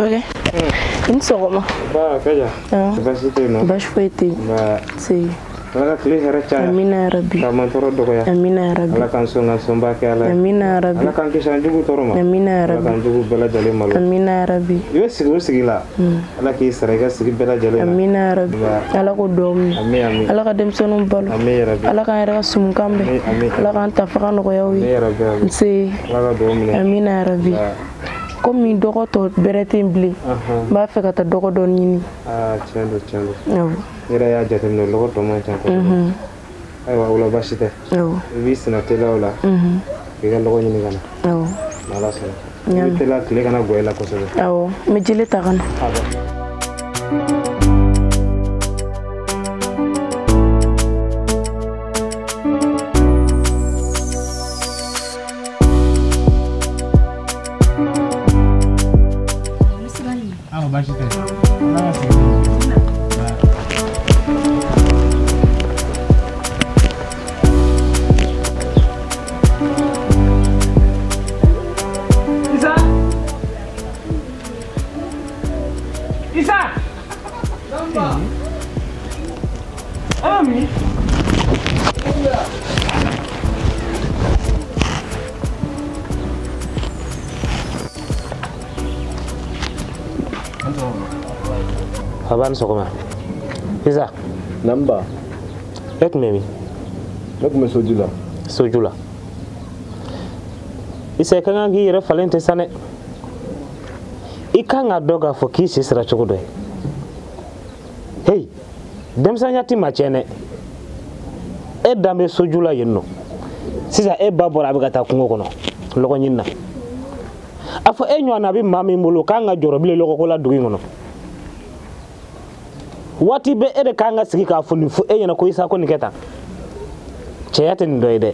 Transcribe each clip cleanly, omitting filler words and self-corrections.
Kɔrɔkɛ, i ni sɔgɔma. Ba Kaja. Baasi tɛ yen nɔ? Baasi foyi tɛ yen. Nba. Se. Ala ka tile hɛrɛ caya. Amina yarabi. Ka mantɔɔrɔ dɔgɔya. Amina yarabi. Ala k'an sɔn ka sɔnba kɛ Ala ye. Amina yarabi. Ala k'an kisi an jugu tɔɔrɔ ma. Amina yarabi. Ala k'an jugu bɛɛ lajɛlen malo. Amina yarabi. I bɛ sigi o sigi la. Ala k'i sara i ka sigi bɛɛ lajɛlen na. Amina yarabi. Ala k'o duwawu minɛ. Ami ami. Ala ka denmisɛnninw balo. Ami yarabi. Ala k'an yɛrɛ ka sumukan bɛn. Ami. Ala k'an ta faga nɔgɔya u ye. Ami yarabi. Ami. Nse. Ala ka duwawu minɛ. Amina yarabi. Komi dɔgɔ tɔ bɛrɛ tɛ yen bilen, n b'a fɛ ka taa dɔgɔ dɔ ɲini. Aa tiɲɛ don, tiɲɛ don. Awɔ. I yɛrɛ y'a jateminɛ lɔgɔ tɔ man ca kosɛbɛ. Ayiwa o la baasi tɛ. Awɔ. I b'i senna teliya o la. K'i ka lɔgɔ ɲini ka na. Awɔ. N'Ala sɔnna. I bɛ teliya tile kana gɔ i la kosɛbɛ. Awɔ, n bɛ jele ta ka na. Baasi tɛ. Ala ka segin. Isa! Isa! Ami! A ni sɔgɔma. Isa. Namba. E tun bɛ min? Ne tun bɛ soju la. Soju la. Isa, i ka kan k'i yɛrɛ falen tɛ sa dɛ. I kan ka dɔn k'a fɔ k'i si sera cogo dɔ ye. Hey, denmisɛnninya ti maa tiɲɛ dɛ. E dan bɛ soju la yen nɔ. Sisan e ba bɔra a bɛ ka taa kungo kɔnɔ lɔgɔ ɲini na. A fɔ e ɲɔgɔnna bɛ maa min bolo k'an ka jɔrɔ bilen lɔgɔko la dugu in kɔnɔ. Waati bɛɛ e de kan ka sigi k'a fɔ nin fɔ e ɲɛna ko Isa ko nin kɛ tan. Cɛya tɛ nin dɔ ye dɛ.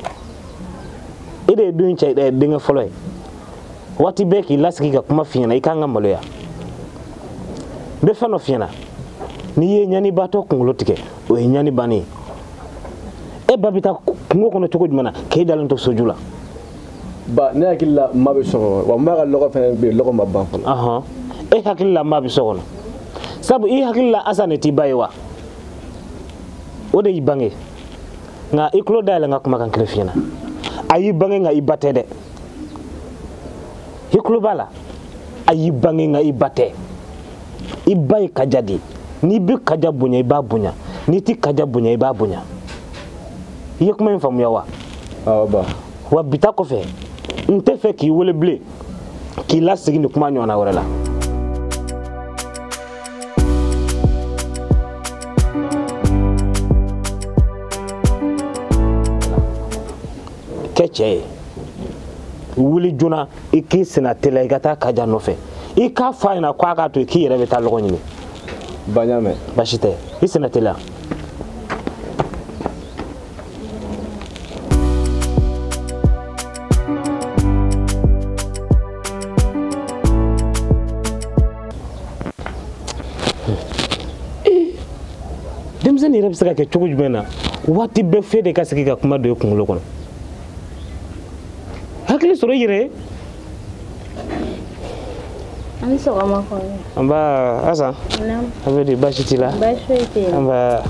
E de ye du in cɛ denkɛ fɔlɔ ye. Waati bɛɛ k'i lasigi ka kuma f'i ɲɛna i kan ka maloya. N bɛ fɛn dɔ f'i ɲɛna. N'i ye ɲanibaatɔ kunkolo tigɛ, o ye ɲani bannen ye. E ba bɛ taa kungo kɔnɔ cogo jumɛn na k'e dalen to soju la? Ba, ne hakili la ma bɛ so kɔnɔ, wa n b'a ka lɔgɔ fɛnɛ bɛ yen, lɔgɔ ma ban fɔlɔ. Ɔhɔn, e hakili la ma bɛ so kɔnɔ. Sabu i hakili la Asan de t'i ba ye wa? O de y'i bange. Nka i tulo dayɛlɛ n ka kumakan kelen f'i ɲɛna. A y'i bange nka i ba tɛ dɛ. I tulo b'a la? A y'i bange nka i ba tɛ. I ba ye Kaja de ye. N'i bɛ Kaja bonya i b'a bonya. N'i tɛ Kaja bonya i b'a bonya. I ye kuma in faamuya wa? Awɔ ba. Wa bi ta kɔfɛ, n tɛ fɛ k'i wele bilen k'i lasegin nin kuma ɲɔgɔnna wɛrɛ la. Kɛ cɛ ye, wuli joona i k'i senna teliya i ka taa Kaja nɔfɛ. I k'a fɔ a ɲɛna k'a k'a to yen k'i yɛrɛ bɛ taa lɔgɔ ɲini. Ba, n y'a mɛn. Baasi tɛ, i senna teliya. Denmisɛnnin yɛrɛ bɛ se ka kɛ cogo jumɛn na waati bɛɛ f'e de ka sigi ka kuma don i kunkolo kɔnɔ. Hakili sɔrɔ i yɛrɛ ye. An ni sɔgɔma kɔrɔ. Nba Asan. Naamu. A bɛ di, baasi t'i la? Baasi foyi tɛ yen. Nba.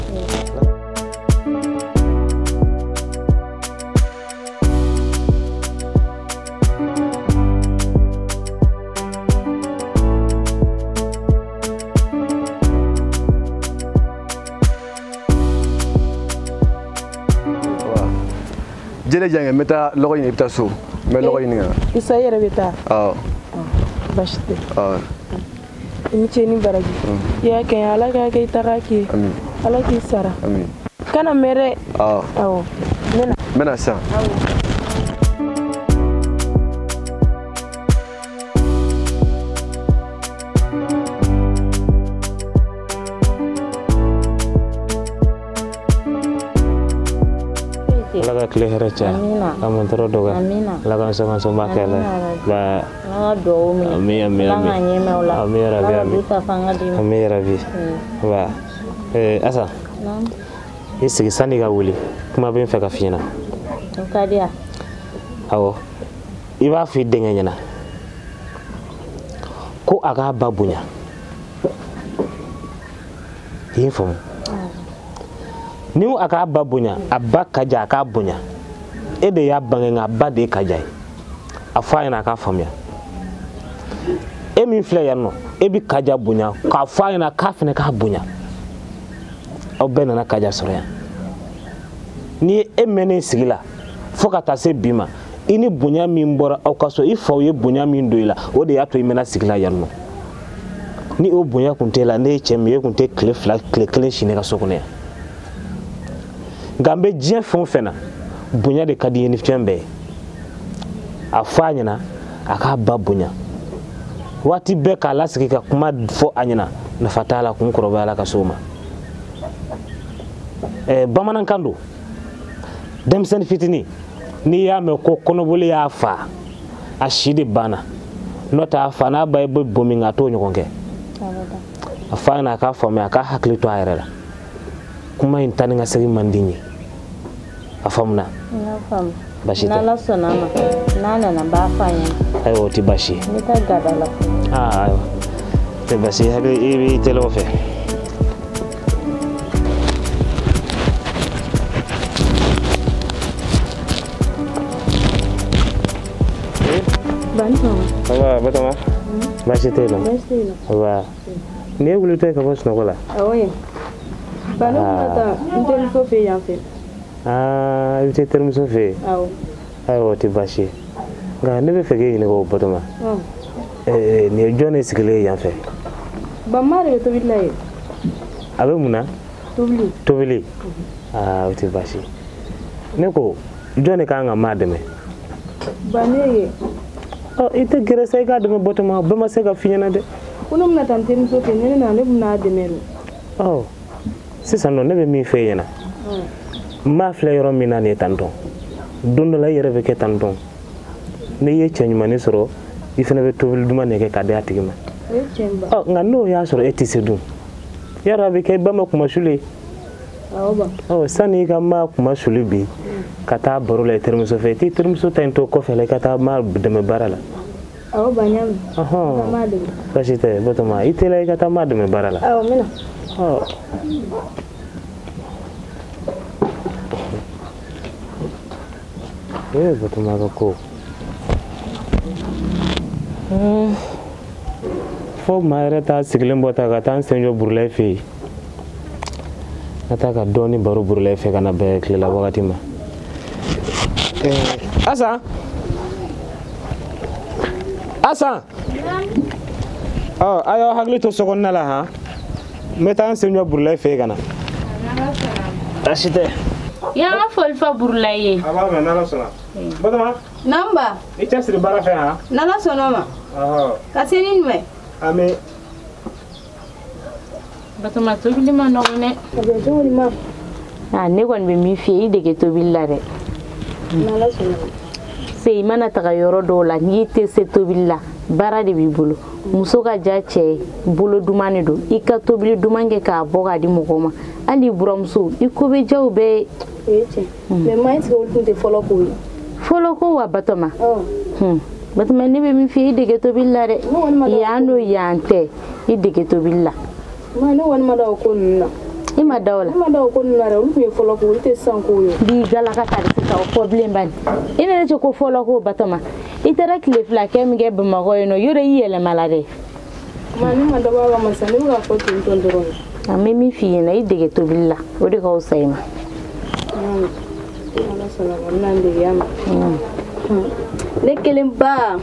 Jele jange, n bɛ taa lɔgɔ ɲini, i bɛ taa so. N bɛ lɔgɔ ɲini ka na. Isa, i yɛrɛ bɛ taa? Awɔ. Baasi tɛ. Awɔ. I ni ce ni baraji. I y'a kɛ n ye, Ala k'a kɛ i taga k'i ye. Ami. Ala k'i sara. Ami. Kana mɛn dɛ. Awɔ. Awɔ. N bɛ na. N bɛ na sisan. Awɔ. Ala ka tile hɛrɛ caya. Amina. Ka mantɔɔrɔ dɔgɔya. Amina. Ala k'an sɔn ka sɔnba kɛ Ala ye. Amina yarabi. Ba. Ala ka duwawu minɛ. Ami, ami, Ala ami. k'an ɲɛmɛ o la. Ami yarabi, Ala ka ami. du ta fanga d'i ma. Ami yarabi. Ba. Asan. Naamu. I sigi sanni ka wuli. Kuma bɛ n fɛ ka f'i ɲɛna. O ka di yan. Awɔ. I b'a fɔ i denkɛ ɲɛna. Ko a k'a ba bonya. I ye faamu? Ni ko a k'a ba bonya, a ba Kaja a k'a bonya. E de y'a bange nka a ba de ye Kaja ye. A fɔ a ɲɛna a k'a faamuya. E min filɛ yan nɔ, e bɛ Kaja bonya k'a fɔ a ɲɛna k'a fana k'a bonya. Aw bɛɛ nana Kaja sɔrɔ yan. N'i ye e mɛnnen sigi la fo ka taa se bi ma, i ni bonya min bɔra aw ka so, i faw ye bonya min don i la, o de y'a to i mɛnna sigi la yan nɔ. Ni o bonya kun t'e la, ne ye cɛ min ye, e kun tɛ tile fila tile kelen si ne ka so kɔnɔ yan. Nka n bɛ diɲɛ fɛn o fɛn na, bonya de ka di n ye ni fɛn bɛɛ ye. A fɔ a ɲɛna a k'a ba bonya. Waati bɛɛ k'a lasigi ka kuma fɔ a ɲɛna, nafa t'a la, kun kɔrɔbaya la ka s'o ma. Bamanankan don. Denmisɛnnin fitinin, n'i y'a mɛn ko kɔnɔboli y'a fa, a si de banna. N'o tɛ a fa n'a ba ye bɛ bon min a t'o ɲɔgɔn kɛ. A fa ɲɛna a k'a faamuya, a k'a hakili to a yɛrɛ la. Kuma in taa ni ka segin man di n ye. A faamuna? N y'a faamu. Baasi tɛ. N'Ala sɔnna a ma, n'a nana n b'a fɔ a ɲɛna. Ayiwa, o tɛ baasi ye. N bɛ taa gada la. Aa ayiwa, o tɛ baasi ye, hakili i b'i teliya o fɛ. Aba Batoma. Baasi tɛ yen nɔ? Baasi tɛ yen nɔ. Aba. Nin ye wulitɔ ye ka bɔ sunɔgɔ la? Awɔ ye. Ba ne bɛna taa n terimuso fɛ yan fɛ. Aa, i bɛ taa terimuso fɛ yen? Awɔ. Ayiwa, o tɛ baasi ye. Nka ne bɛ fɛ k'e ɲininka o Batoma. Nin ye jɔn de sigilen ye yan fɛ? Ba ma de bɛ tobili la yen. A bɛ mun na? Tobili. Tobili? Aa, o tɛ baasi ye. Ne ko jɔn de kan ka maa dɛmɛ? Ba ne ye. Ɔ, i tɛ gɛrɛ sa i k'a dɛmɛ Batoma, bɛɛ ma se ka f'i ɲɛna dɛ. Ko ne bɛna taa n terimuso fɛ yen, ni ne nana ne bɛna a dɛmɛ de. Ɔ, sisan nɔ ne bɛ min f'e ɲɛna. N b'a filɛ yɔrɔ min na nin ye tantɔn. Don dɔ la i yɛrɛ bɛ kɛ tantɔn. N'i ye cɛ ɲumannin sɔrɔ, i fana bɛ tobili duman de kɛ k'a di a tigi ma. O ye tiɲɛ ba. Ɔ, nka n'o y'a sɔrɔ e tɛ se dun, yarɔ a bɛ kɛ i ba ma kunmasuli ye. Awɔ ba. Ɔ, sani i ka maa kunmasuli bi, ka taa baro la i terimuso fɛ, i t'i terimuso ta in to kɔfɛ la, i ka taa maa dɛmɛ baara la. Awɔ ba, n y'a mɛn. Ɔhɔn. Maa dɛmɛ. Baasi tɛ Batoma, i teliya i ka taa maa dɛmɛ baara la. Awɔ, n bɛ na. Ɔ. Ee Batoma ka ko. Fo maa yɛrɛ t'a sigilen bɔ ta ka taa n sen jɔ Burulayi fɛ yen. Ka taa ka dɔɔni baro Burulayi fɛ ka na bɛn tilela wagati ma. Asan. Asan. Ɔ, a y'aw hakili to sokɔnɔna la han. N bɛ taa n sen jɔ Burulayi fɛ yen ka na. Baasi tɛ. Y'an ka foli fɔ Burulayi ye. A b'a mɛn n'Ala sɔnna. Batoma. Naamu ba. I cɛsiri baara fɛ han. N'Ala sɔnna o ma. Ɔhɔ. Ka se ni jumɛn? Ami. Batoma, tobili ma nɔgɔn dɛ. A bɛ cogo di ma? Aa, ne kɔni bɛ min f'i ye, i dege tobili la dɛ. N'Ala sɔnna. Se i mana taga yɔrɔ dɔw la, n'i tɛ se tobili la, baara de b'i bolo. Muso ka diya cɛ ye, bolo duman de don. I ka tobili duman kɛ k'a bɔ k'a di mɔgɔw ma. Hali i buramuso, i ko bɛ diya u bɛɛ ye. O ye tiɲɛ. Mais ma est-ce que olu tun tɛ fɔlɔ ko ye? Fɔlɔ ko wa Batoma? Ɔ. Batoma, ne bɛ min f'i ye, i dege tobili la dɛ. Yan don yan tɛ, i dege tobili la. Ma ne kɔni ma da o ko ninnu na. I ma da o la? Ne ma da o ko ninnu na dɛ, olu tun ye fɔlɔ ko, olu tɛ sisan ko ye. B'i galaka ta de sisan, o fɔ bilen bani. I ne cɛ ko fɔlɔ ko Batoma. I taara tile fila kɛ min kɛ Bamakɔ yen nɔ, yɔrɔ i yɛlɛma la dɛ. Ma ne ma dabɔ a kama sa, ne bɛ k'a fɔ ten tɔ dɔrɔn. An bɛ min f'i ɲɛna, i dege tobili la, o de ka fisa i ma. Ala sɔnna ma, n bɛna n dege a ma. Ne kelen ba.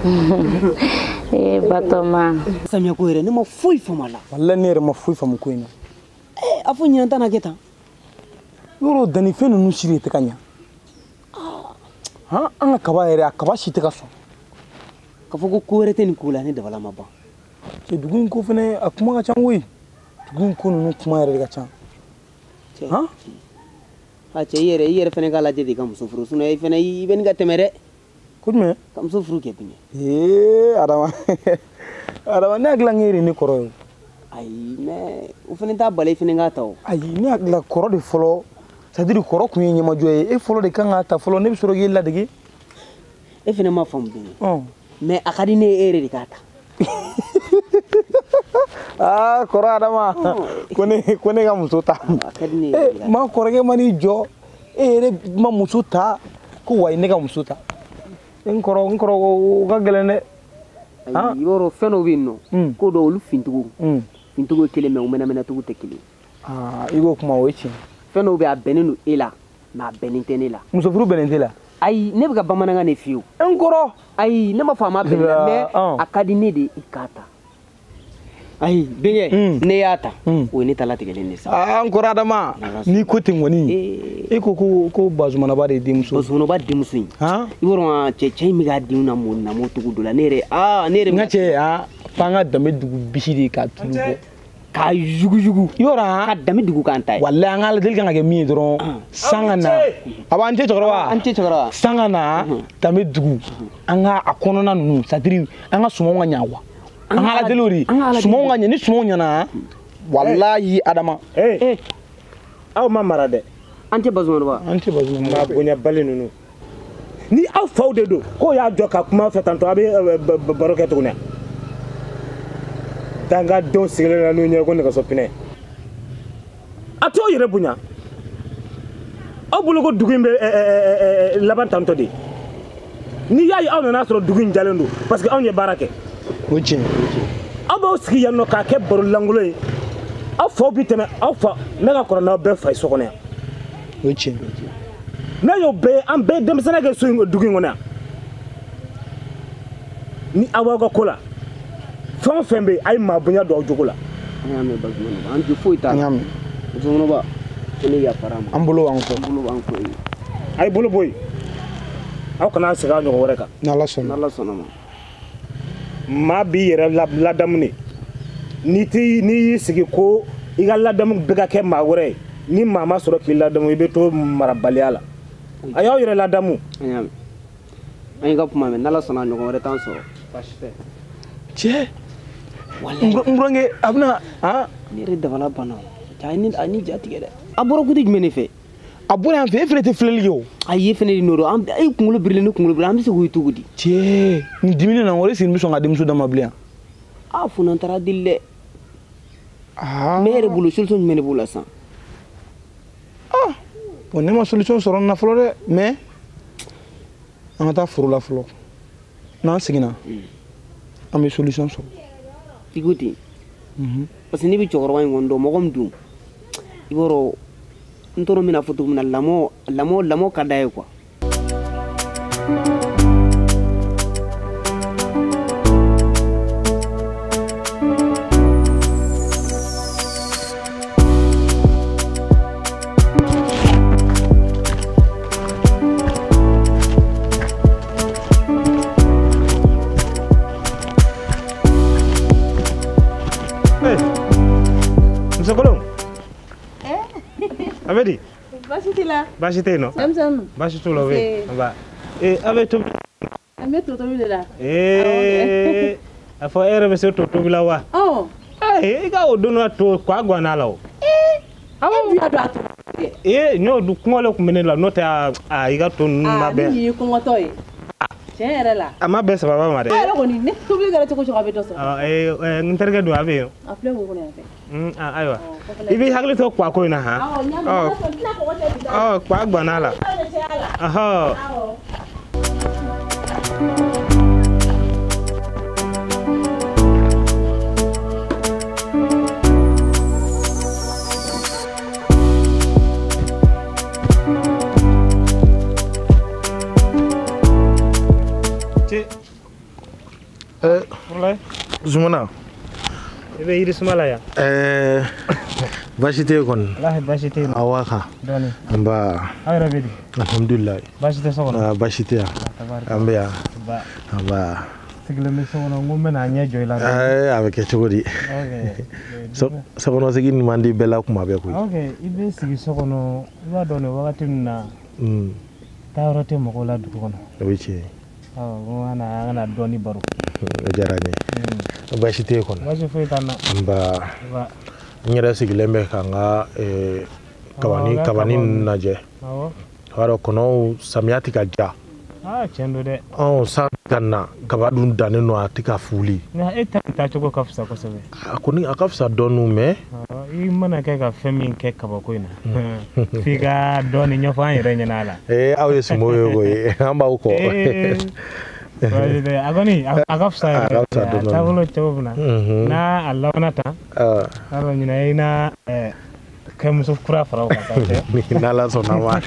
Ee Batoma. Samiya ko yɛrɛ, ne ma foyi faamu a la. Walahi ne yɛrɛ ma foyi faamu ko in na. Ee, a fɔ ɲinan ta na kɛ tan. Yɔrɔ dannifɛn ninnu si de tɛ ka ɲa. Han, an ka kaba yɛrɛ, a kaba si tɛ ka sɔn. K'a fɔ ko ko wɛrɛ tɛ nin ko la, ne dabala ma ban. Cɛ, dugu in ko fɛnɛ, a kuma ka ca koyi. Dugu in ko ninnu kuma yɛrɛ de ka ca. Han? A cɛ, i yɛrɛ fɛnɛ k'a lajɛ de ka muso furu, sinon i fɛnɛ i bɛ nin ka tɛmɛ dɛ. Ko jumɛn? Ka muso furu kɛ bilen. Ee Adama, Adama, ne hakili la k'e de ye ne kɔrɔ ye. Ayi, mais o fɛnɛ t'a bali i fɛnɛ k'a ta o. Ayi, ne hakili la kɔrɔ de fɔlɔ, c'est à dire kɔrɔ kun ye ɲɛmajɔ ye, e fɔlɔ de kan k'a ta fɔlɔ, ne bɛ sɔrɔ k'e ladege. E fɛnɛ ma faamu bilen. Ɔn. Mais a ka di ne ye e yɛrɛ de k'a ta. Aa kɔrɔ Adama ko ne ka muso ta. Ma kɔrɔkɛ ma n'i jɔ e yɛrɛ ma muso ta ko wayi ne ka muso ta. N kɔrɔ o ka gɛlɛn dɛ. I b'a dɔn fɛn dɔ bɛ yen nɔ ko dɔw olu fintigiw fintigiw ye kelen mais u mɛnɛmɛnɛcogo tɛ kelen. Aa i k'o kuma o ye tiɲɛ. Fɛn dɔw bɛ yen a bɛnnen don e la mais a bɛnnen tɛ ne la. Muso furu bɛnnen tɛ la. Ayi ne bɛ ka bamanankan de f'i ye o. N kɔrɔ. Ayi ne ma fɔ a ma bɛn la mais a ka di ne de i k'a ta. Ayi denkɛ ne y'a ta o ye ne ta latigɛlen de sa. Aa n kɔrɔ Adama n'i ko ten kɔni e ko ko Bazumanaba de ye denmuso. Bazumanaba denmuso in. I b'a dɔn cɛ in bɛ k'a denw lamɔ cogo dɔ la ne yɛrɛ aa ne yɛrɛ. N ka cɛ f'an ka danbe dugu bisi de k'a tulu bɔ. K'a yuguyugu. Yɔrɔ ka danbe dugu k'an ta ye. Walayi an ka Ala deli kan ka kɛ min ye dɔrɔn san ka na a b'an cɛ cɛkɔrɔba. An cɛ cɛkɔrɔba. San ka na danbe dugu an ka a kɔnɔna ninnu c'est à dire an ka sumanw ka ɲa quoi. An ka Ala deli o de sumanw ka ɲɛ ni sumanw ɲɛna walayi Adama. Aw ma mara dɛ. An tɛ Bazumanaba. An tɛ Bazumanaba. Maa bonyabali ninnu. Ni aw faw de don k'o y'a jɔ ka kuma fɛ tantɔ a bɛ baro kɛ tuguni. Dangadenw sigilen na n'u ɲɛ ko nɛgɛso pinɛ. A t'aw yɛrɛ bonya. Aw bolo ko dugu in bɛ laban tantɔ de. N'i y'a ye aw nana sɔrɔ dugu in jalen don parce que anw ye baara kɛ. O tiɲɛ. Aw b'aw sigi yan nɔ k'a kɛ baro lankolon ye. Aw faw bi tɛmɛ aw fa ne ka kɔrɔ n'aw bɛɛ fa ye so kɔnɔ yan. O tiɲɛ. N'a y'o bɛɛ ye an bɛɛ ye denmisɛnninya kɛ so in dugu in kɔnɔ yan. Ni aw b'aw ka ko la. Fɛn o fɛn bɛ yen a ye maa bonya don aw jogo la. An y'a mɛn Bazumanaba an jo foyi t'a la. An y'a mɛn. Bazumanaba ko ne yafara ma. An bolo b'an kɔ. An bolo b'an kɔ yen. A ye bolo bɔ yen. Aw kana segin a ɲɔgɔn wɛrɛ kan. N'Ala sɔnna. N'Ala sɔnna ma. Maa b'i yɛrɛ ladamu de. N'i y'i sigi ko i ka ladamu bɛ ka kɛ maa wɛrɛ ye ni maa ma sɔrɔ k'i ladamu i bɛ to marabaliya la. A y'aw yɛrɛ ladamu. An y'a mɛn. An y'i ka kuma mɛn n'Ala sɔnna a ɲɔgɔn wɛrɛ t'an sɔrɔ. Baasi tɛ. Cɛ. N burankɛ a bɛna han. Ne yɛrɛ dabala banna o a ni ja tigɛ dɛ. A bɔra kuti jumɛn de fɛ. A bɔra yan fɛ e fɛnɛ tɛ filɛli kɛ o. Ayi e fɛnɛ de nɔ don an e kunkolo birilen ne kunkolo birilen an bɛ se k'o ye cogo di. Cɛ nin diminen na o de sigi bɛ sɔn ka denmuso d'a ma bilen. A fo n'an taara deli dɛ. Ne yɛrɛ bolo solution jumɛn de b'o la sisan. Bon ne ma solution sɔrɔ nin na fɔlɔ dɛ mais an ka taa foro la fɔlɔ n'an seginna an bɛ solution sɔrɔ. I ko ten. Parce que ne bɛ cɛkɔrɔba in kɔni dɔn mɔgɔ min don i b'a dɔn n t'a dɔn n bɛna fɔ cogo min na lamɔ ka d'a ye quoi. Musokolon. A bɛ di? Baasi t'i la. Baasi tɛ yen nɔ. Denmisɛnninw. Baasi t'u la o bɛ yen. Nba. Aw bɛ tobi. An bɛ to tobi de la. A fɔ e yɛrɛ bɛ se to tobi la wa? Ɔ. I ka o don na to k'a ganna la o. Awɔ. E dun y'a dɔn a to. N y'o dun kɔngɔ de tun bɛ ne la n'o tɛ a i ka to ninnu ma bɛn. Aa ni nin ye kɔngɔtɔ ye. Tiɲɛ yɛrɛ la. A ma bɛn sababa ma dɛ. E yɛrɛ kɔni ne tobili kɛra cogo o cogo a bɛ dɔ sɔrɔ. N terikɛ dun a bɛ yen. A filɛ wo kɔnɔ yan fɛ. Ayiwa i b'i hakili to kwa ko in na han. Awɔ n y'a mɛn. N tɛna kɔgɔ cɛ bi dɛ. Kwa ganna la. Ɔhɔ. Awɔ. Zumana. I bɛ yiri suma la yan. Baasi tɛ yen kɔni. Walahi baasi tɛ yen. Awa kan. Dɔɔni. Nba. Aw yɛrɛ bɛ di? Alhamdulilayi. Baasi tɛ so kɔnɔ? Baasi tɛ yan. An bɛ yan. Nba. Sigilen bɛ so kɔnɔ n ko n bɛna a ɲɛ jɔ i la. A bɛ kɛ cogo di? Sokɔnɔsigi nin man di bɛɛ la kuma bɛɛ koyi. Ok i bɛ sigi so kɔnɔ i b'a dɔn nin wagati min na. Taayɔrɔ tɛ mɔgɔw la dugu kɔnɔ. O ye tiɲɛ ye. Awɔ n ko an ka na dɔɔni baro. O diyara n ye. Baasi tɛ yen kɔni. Baasi foyi t'an na. Nba. N yɛrɛ sigilen bɛ ka n ka kabani ninnu lajɛ. Awɔ. O b'a dɔn kɔnɔw samiya tɛ ka ja. Aa tiɲɛ don dɛ. San Ka na kaba dun dannen don, a tɛ ka fuli. Nka e ta taacogo ka fisa kosɛbɛ. A kɔni a ka fisa dɔɔnin, mais i mana kɛ ka fɛn min kɛ kabako in na, f'i ka dɔɔnin ɲɛfɔ an yɛrɛ ɲɛna a la. Ee, aw ye sumo ye koyi, an b'aw kɔ. A kɔni a ka fisa yɛrɛ, a taabolo cogo min na, n'a a labanna tan, a bɛ ɲinɛ i na kɛ muso kura fara o kan sa. N'Ala sɔnna ma.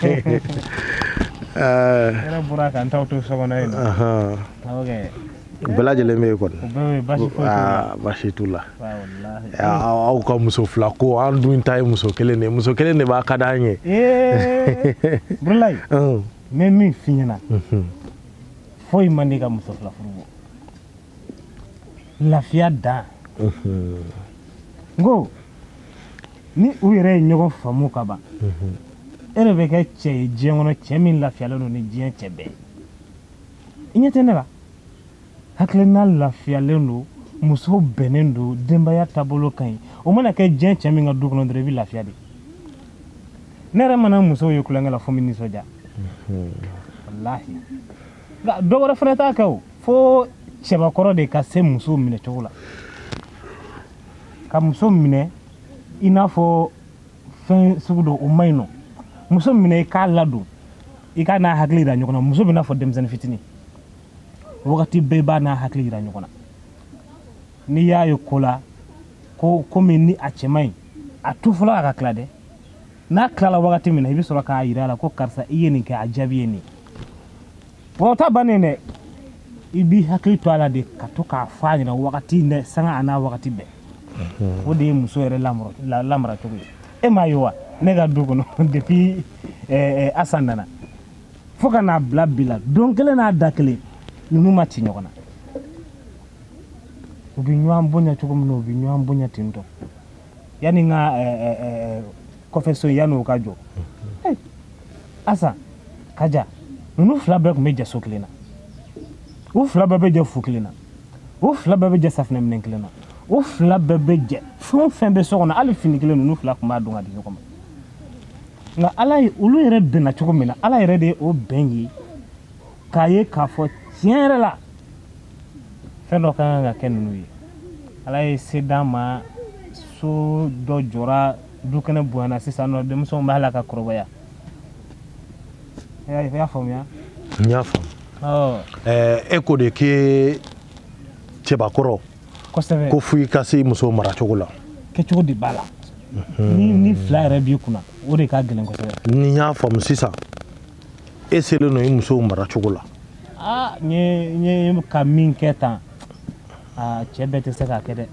Yɛrɛ bɔra ka n t'aw to so kɔnɔ yen nɔ. Bɛɛ lajɛlen bɛ yen kɔni. O bɛɛ bɛ yen, baasi foyi t'u la. Baasi t'u la. Aw ka muso fila ko, an dun ta ye muso kelen de ye, muso kelen de b'a ka d'an ye. Burulayi, n bɛ min f'i ɲɛna, foyi man di ka muso fila furu bɔ. Lafiya dan. N ko ni u yɛrɛ ye ɲɔgɔn faamu ka ban, e de bɛ kɛ cɛ ye diɲɛ kɔnɔ, cɛ min lafiyalen don ni diɲɛ cɛ bɛɛ. I ɲɛ tɛ ne la, hakilina lafiyalen don, muso bɛnnen don, denbaya taabolo ka ɲi. O mana kɛ diɲɛ cɛ min ka du kɔnɔ dɔrɔn, i bɛ lafiya de. Ne yɛrɛ mana musow ye kulonkɛ la fo n bɛ nisɔndiya. Walahi. Nka dɔ wɛrɛ fana t'a kɛ o, fo cɛbakɔrɔ de ka se muso minɛ cogo la. Ka muso minɛ i n'a fɔ fɛn sugu dɔ, o man ɲi nɔ. Muso minɛ i k'a ladon, i k'a n'a hakili yira ɲɔgɔn na. Muso bɛ n'a fɔ denmisɛnnin fitinin, wagati bɛɛ i b'a n'a hakili yira ɲɔgɔn na. N'i y'a ye ko la ko komi ni a cɛ man ɲi, a to fɔlɔ a ka tila dɛ. N'a tilala wagati min na, i bɛ sɔrɔ k'a yira a la ko karisa, i ye nin kɛ, a jaabi ye nin ye. Wa o ta bannen dɛ, i b'i hakili to a la de ka to k'a fɔ a ɲɛna wagati dɛ, sanga a n'a wagati bɛɛ. O de ye muso yɛrɛ lamara cogo ye. E m'a ye wa, ne ka du kɔnɔ depuis Asan nana fo ka n'a bila bi la, don kelen n'a da kelen, ninnu ma ci ɲɔgɔn na. U bɛ ɲɔgɔn bonya cogo min na, u bɛ ɲɔgɔn bonya ten tɔ. Yanni n ka kɔfɛ so, yanni o ka jɔ, Asan, Kaja, ninnu fila bɛɛ tun bɛ jɛ so kelen na, u fila bɛɛ bɛ jɛ fu kelen na, u fila bɛɛ bɛ jɛ safunɛminɛn kelen na, u fila bɛɛ bɛ jɛ fɛn o fɛn bɛ so kɔnɔ, hali fini kelen ninnu fila tun b'a dɔn ka di ɲɔgɔn ma. Nka Ala ye olu yɛrɛ bɛnna cogo min na, Ala yɛrɛ de ye o bɛn ye k'a ye k'a fɔ tiɲɛ yɛrɛ la fɛn dɔ ka kan ka kɛ ninnu ye. Ala ye se d'an ma, so dɔ jɔra, dukɛnɛ bonyana sisan nɔ, denmisɛnw b'a la ka kɔrɔbaya. I y'a faamuya? N y'a faamu. E ko de k'e cɛbakɔrɔ kosɛbɛ, ko fo i ka se muso maracogo la. Kɛcogo de b'a la. Ni fila yɛrɛ b'i kunna, o de ka gɛlɛn kosɛbɛ. Ni n y'a faamu sisan, e selen don i musow maracogo la. Aa, n ye ka min kɛ tan, aa, cɛ bɛɛ tɛ se k'a kɛ dɛ.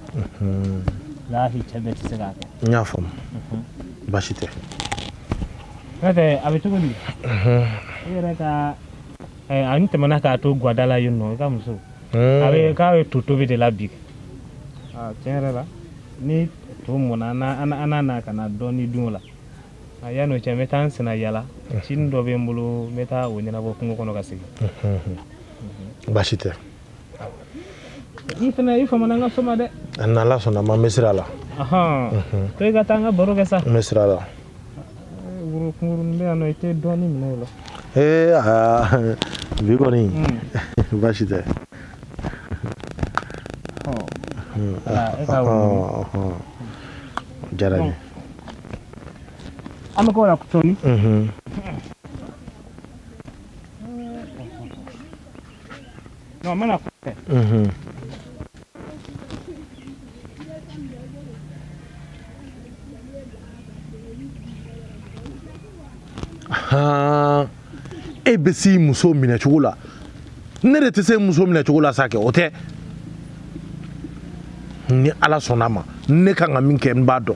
Walahi, cɛ bɛɛ tɛ se k'a kɛ. N y'a faamu. Baasi tɛ. N'o tɛ, a bɛ cogo di? I yɛrɛ ka a n tɛmɛna k'a to guwada la yen nɔ, i ka muso. A bɛ k'a bɛ to tobi de la bi. Aa, tiɲɛ yɛrɛ la, ni to mɔnna, an n'a ka na dɔɔni dun o la. Yanni o cɛ, n bɛ taa n senna yala. Sini dɔ bɛ n bolo, n bɛ taa o ɲɛnabɔ kungo kɔnɔ ka segin. Baasi tɛ. I fana, i famana n ka so ma dɛ. N'Ala sɔnna ma, n bɛ sira la. To i ka taa n ka baro kɛ sa. N bɛ sira la. Woro kunkurunin bɛ yan nɔ, i tɛ dɔɔnin minɛ o la. Ee, aa, bi kɔni baasi tɛ. E ka woro. Diyara n ye. An bɛ k'o la sɔɔni. Non, n bɛna kɔfɛ. E bɛ se muso minɛ cogo la, ne de tɛ se muso minɛ cogo la sa kɛ, o tɛ. Ni Ala sɔnna a ma, ne kan ka min kɛ, n b'a dɔn.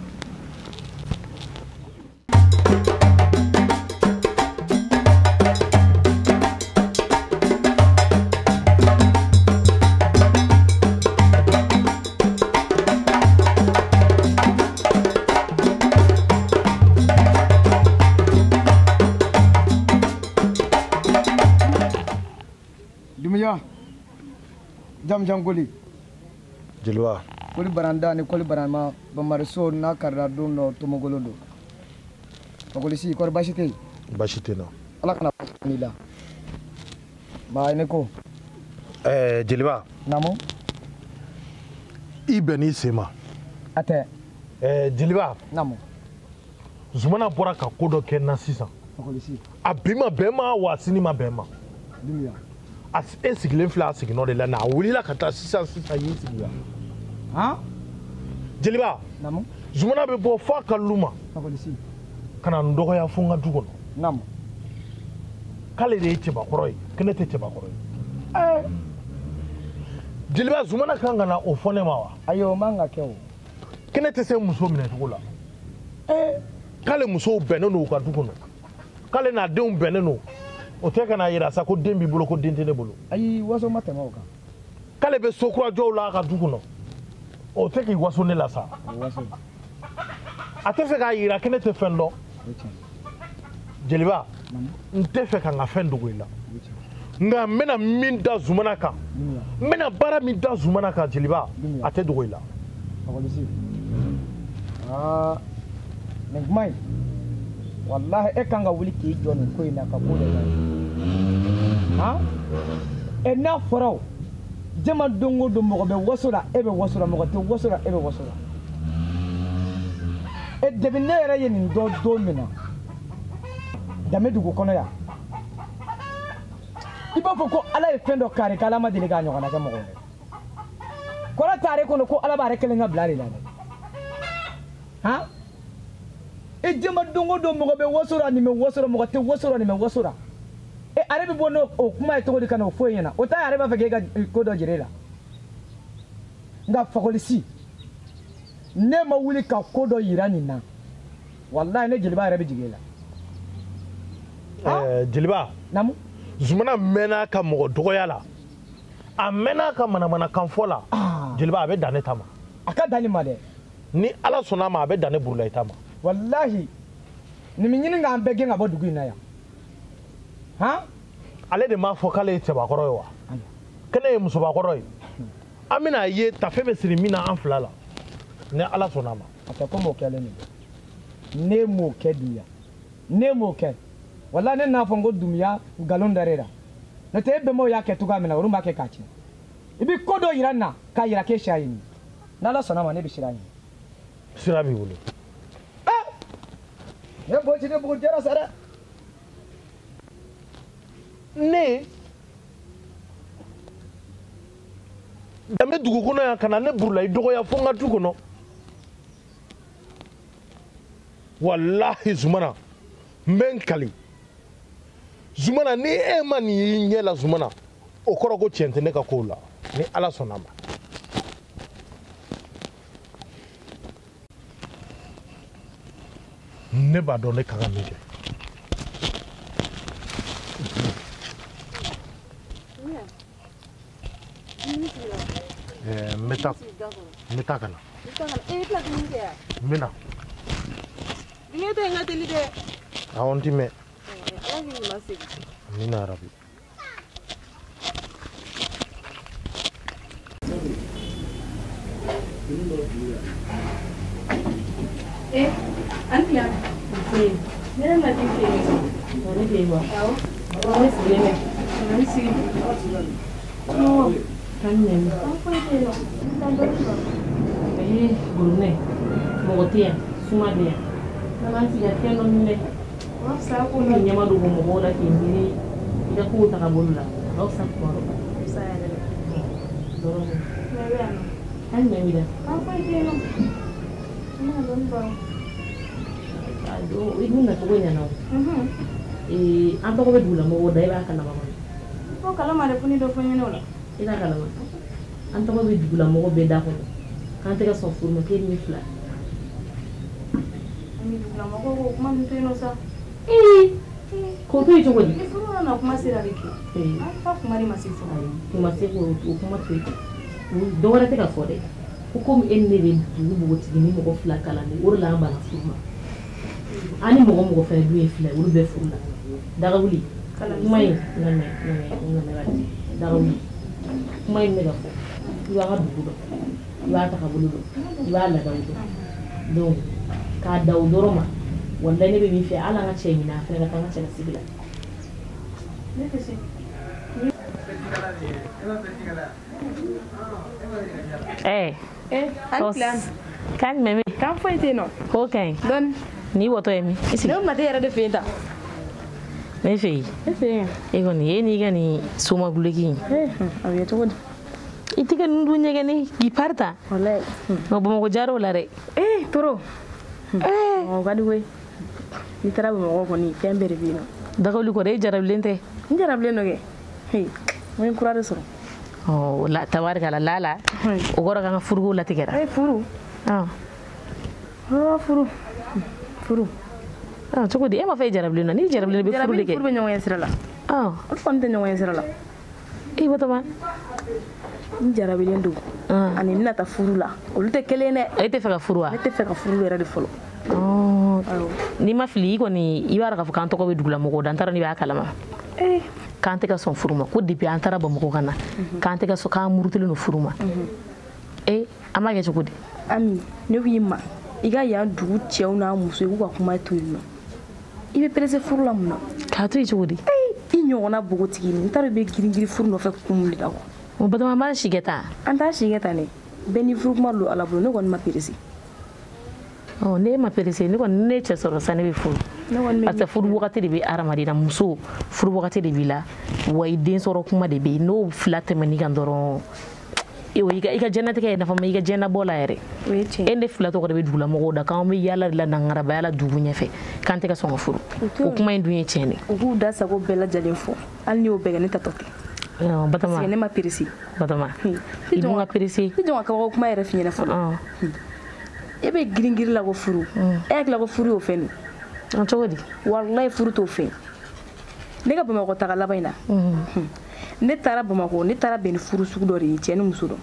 Jam koli. Jeliba. Koli baranda ni koli barama bamariso n'a karila don dɔ tomogolo don. Fakolisi kɔri baasi tɛ yen? Baasi tɛ n na. Ala kana baasi n'i la. Ba ne ko. Jeliba. Naamu. I bɛn n'i sen ma. A tɛ. Jeliba. Naamu. Zumana bɔra ka ko dɔ kɛ n na sisan. A bi ma bɛn ma wa sini ma bɛn ma. A e sigilen filɛ a siginɔ de la na a wulila ka taa sisan sisan y'i sigi yan. Han? Jeliba. Naamu. Zumana bɛ bɔ f'a ka lu ma. Ka na n dɔgɔya fo n ka du kɔnɔ. Naamu. K'ale de ye cɛbakɔrɔ ye, ko ne tɛ cɛbakɔrɔ ye. Jeliba Zumana kan ka na o fɔ ne ma wa? Ayi o man ka kɛ o. Ko ne tɛ se muso minɛcogo la. K'ale musow bɛnnen don u ka du kɔnɔ. K'ale n'a denw bɛnnen don. O tɛ ka n'a yira sa ko den b'i bolo ko den tɛ ne bolo. Ayi waso ma tɛmɛ o kan. K'ale bɛ so kura jɔw la a ka du kɔnɔ. O tɛ k'i waso ne la sa. A tɛ fɛ k'a yira ko ne tɛ fɛn dɔn. Jeliba, n tɛ fɛ ka n ka fɛn dogo i la. Nka n bɛna min da Zumana kan, n bɛna baara min da Zumana kan Jeliba, a tɛ dogo i la. Aa nin kuma in walahi e kan ka wuli k'i jɔ nin ko in na ka ko dɔ kɛ. Han? E n'a fɔra o jama don o don mɔgɔ bɛ waso la e bɛ waso la mɔgɔ tɛ waso la e bɛ waso la. E depi ne yɛrɛ ye nin dɔn don min na Danbe dugu kɔnɔ yan i b'a fɔ ko Ala ye fɛn dɔ kari k'Ala ma deli k'a ɲɔgɔnna kɛ mɔgɔ ye. Kɔrɔ t'ale kɔnɔ ko Ala b'ale kelen ka bila de la dɛ. Han? E jama don o don mɔgɔ bɛ waso la nin bɛ waso la mɔgɔ tɛ waso la nin bɛ waso la. E ale bɛ bɔ n'o o kuma ye cogo di ka n'o fɔ e ɲɛna o ta ale b'a fɛ k'e ka ko dɔ jira e la. Nka Fakɔlisi ne ma wuli ka ko dɔ yira nin na walahi ne Jeliba yɛrɛ bɛ jigin e la. Jeliba. Naamu. Zumana mɛnna ka mɔgɔ dɔgɔya la. A mɛnna ka manamanakan fɔ la. Jeliba a bɛ dan ne ta ma. A ka dan nin ma dɛ. Ni Ala sɔnna a ma a bɛ dan ne Burulayi ta ma. Walahi nin bɛ ɲini k'an bɛɛ gɛn ka bɔ dugu in na yan. Han? Ale de m'a fɔ k'ale ye cɛbakɔrɔ ye wa? Ko ne ye musobakɔrɔ ye. An bɛna ye tafe bɛ siri min na an fila la. Ni Ala sɔnna a ma. A tɛ komi o kɛlen de. Ne m'o kɛ Dunbiya. Ne m'o kɛ. Walahi ne n'a fɔ n ko Dunbiya nkalon dar'e la. N'o tɛ e bɛnbaw y'a kɛ cogoya min na olu m'a kɛ k'a tiɲɛ. I bɛ ko dɔ yira n na k'a yira k'e siya ye nin ye. N'Ala sɔnna a ma ne bɛ sira ɲini. Sira b'i bolo. Ne bɔ ci ne bugu jɛra sa dɛ. Ne Danbe dugu kɔnɔ yan ka na ne Burulayi dɔgɔya fo n ka du kɔnɔ. Walahi Zumana n bɛ n kali. Zumana ni e ma nin y'i ɲɛ la Zumana o kɔrɔ ko tiɲɛ tɛ ne ka kow la ni Ala sɔnna a ma. Ne b'a dɔn ne kan ka min kɛ. N bɛ taa n bɛ taa ka na. N bɛ na. Awɔ n ti mɛn. Amina yarabi. An tila. Ne yɛrɛ ma t'i fɛ yen. Ne fɛ yen wa? Awɔ. Ne sigilen bɛ. Ne sigi. Kan ɲɛ. An foyi tɛ yen nɔ. Ayi gorobinɛ mɔgɔ tɛ yan suma bɛ yan. N'an sigi ka fɛn dɔ min dɛ. O ka fisa ko la. K'i ɲɛma dogo mɔgɔw la k'i miiri i ka kow tagabolo la. A ka fisa kuma dɔ. A ka fisa yɛrɛ de. Dɔrɔn. Ne bɛ yan nɔ. Kan jumɛn b'i la? An foyi tɛ yen nɔ. An bɛna dɔɔnin baro. I dun nacogo ɲɛna o. An tɔgɔ bɛ dugulamɔgɔw da e b'a kalama kɔni. Fo kalama dɛ fo ni dɔ fɔ n ɲɛna o la. I t'a kalama. An tɔgɔ bɛ dugulamɔgɔ bɛɛ da kɔnɔ. K'an tɛ ka sɔn furu ma k'e ni fila. Ani dugulamɔgɔw ko kuma min to yen nɔ sa. Ee k'o to yen cogo di? Ni furu nana kuma sera de kɛ. An fa kuma de ma se fɔlɔ. Kuma se k'o kuma to yen. Dɔ wɛrɛ tɛ ka fɔ dɛ. Ko komi e ni ne bɛ dugu npogotigi ni mɔgɔ fila kalan de o de la an banna furu ma. An ni mɔgɔ mɔgɔ fɛnɛ dun ye fila ye olu bɛɛ furu la. Dagawuli kuma in lamɛn dagawuli kuma in bɛ ka fɔ i b'a ka dugu dɔn i b'a tagabolo dɔn i b'a laadaw dɔn donc k'a da o dɔrɔn ma walayi ne bɛ min fɛ hali an ka cɛ ɲini a fɛnɛ ka taa an ka cɛlasigi la. Ne tɛ se. Eh. An tilan. Kan jumɛn bɛ yen? Kan foyi tɛ yen nɔ. Ko ka ɲi. Dɔɔni. N'i wɔtɔ ye min? I sigi. Ne ma t'e yɛrɛ de fɛ yen tan. Ne fɛ yen. E fɛ yen. E kɔni e n'i ka nin somaguloki in. A bɛ kɛ cogo di? I tɛ ka nin dun ɲɛgɛnni k'i pari ta. Walayi. Nka Bamakɔ jar'o la dɛ. Ee toro. Ee. O ka di koyi. N'i taara Bamakɔ kɔni fɛn bɛɛ de bɛ yen nɔ. Dagawuli kɔrɔ e jarabilen tɛ. N jarabilen don kɛ. N ye kura de sɔrɔ. Ɔ la tabarikala lala. O kɔrɔ k'an ka furuko latigɛra. Ee furu. Furu. Furu. Cogo di e m'a fɔ e jarabilen don n'i jarabilen i bɛ furu de kɛ. Furu bɛ ɲɔgɔn ɲɛ sira la. Olu kɔni tɛ ɲɔgɔn ɲɛ sira la. E Batoma. N jarabilen don. Ani n bɛna taa furu la. Olu tɛ kelen dɛ. E tɛ fɛ ka furu wa? Ne tɛ fɛ ka furu yɛrɛ de fɔlɔ. N'i ma fili i kɔni i b'a dɔn k'a fɔ k'an tɔgɔ bɛ dugulamɔgɔw da n taara n'i b'a kalama. K'an tɛ ka sɔn furu ma ko depuis an taara Bamakɔ ka na k'an tɛ ka sɔn k'an murutilen don furu ma. An b'a kɛ cogo di? Ami ne k'i ma i ka yan dugu cɛw n'a muso i k'u ka kuma to yen nɔ. I bɛ pressé furu la mun na? K'a to yen cogo di? I ɲɔgɔnna npogotigi n t'a dɔn i bɛ girin girin furu nɔfɛ kun mun de la quoi. O Batoma an b'an si kɛ tan. An t'an si kɛ tan dɛ. Bɛɛ n'i furu kuma don Ala bolo ne kɔni ma pressé. Ne ma pressé ne kɔni ne cɛ sɔrɔ sisan ne bɛ furu. Parce que furu wagati de bɛ hadamaden na muso furu wagati de b'i la wa i den sɔrɔ kuma de bɛ yen n'o fila tɛmɛn'i kan dɔrɔn i ka diɲɛnatigɛ ye nafa ma i ka diɲɛnabɔ la yɛrɛ. E ne fila tɔgɔ de bɛ dugulamɔgɔw da k'an bɛ yaala de la nangarabaya la dugu ɲɛfɛ k'an tɛ ka sɔn ka furu o kuma in dun ye tiɲɛ de. U k'u da sago bɛɛ lajɛlen fɔ hali n'i y'o bɛɛ kɛ ne tatɔ tɛ. Batoma parce que ne ma pressé. Batoma i dun ka pressé. I jɔn ka kabako kuma yɛrɛ f'i ɲɛna fɔlɔ. E bɛ girin girin la ko furu. E hakili la ko furu y'o fɛn de. Cogo di? Walayi furu t'o fɛn. Ne ka Bamakɔ taga laban in na. Ne taara Bamakɔ ne taara bɛn ni furu sugu dɔ de ye cɛ ni muso dɔ.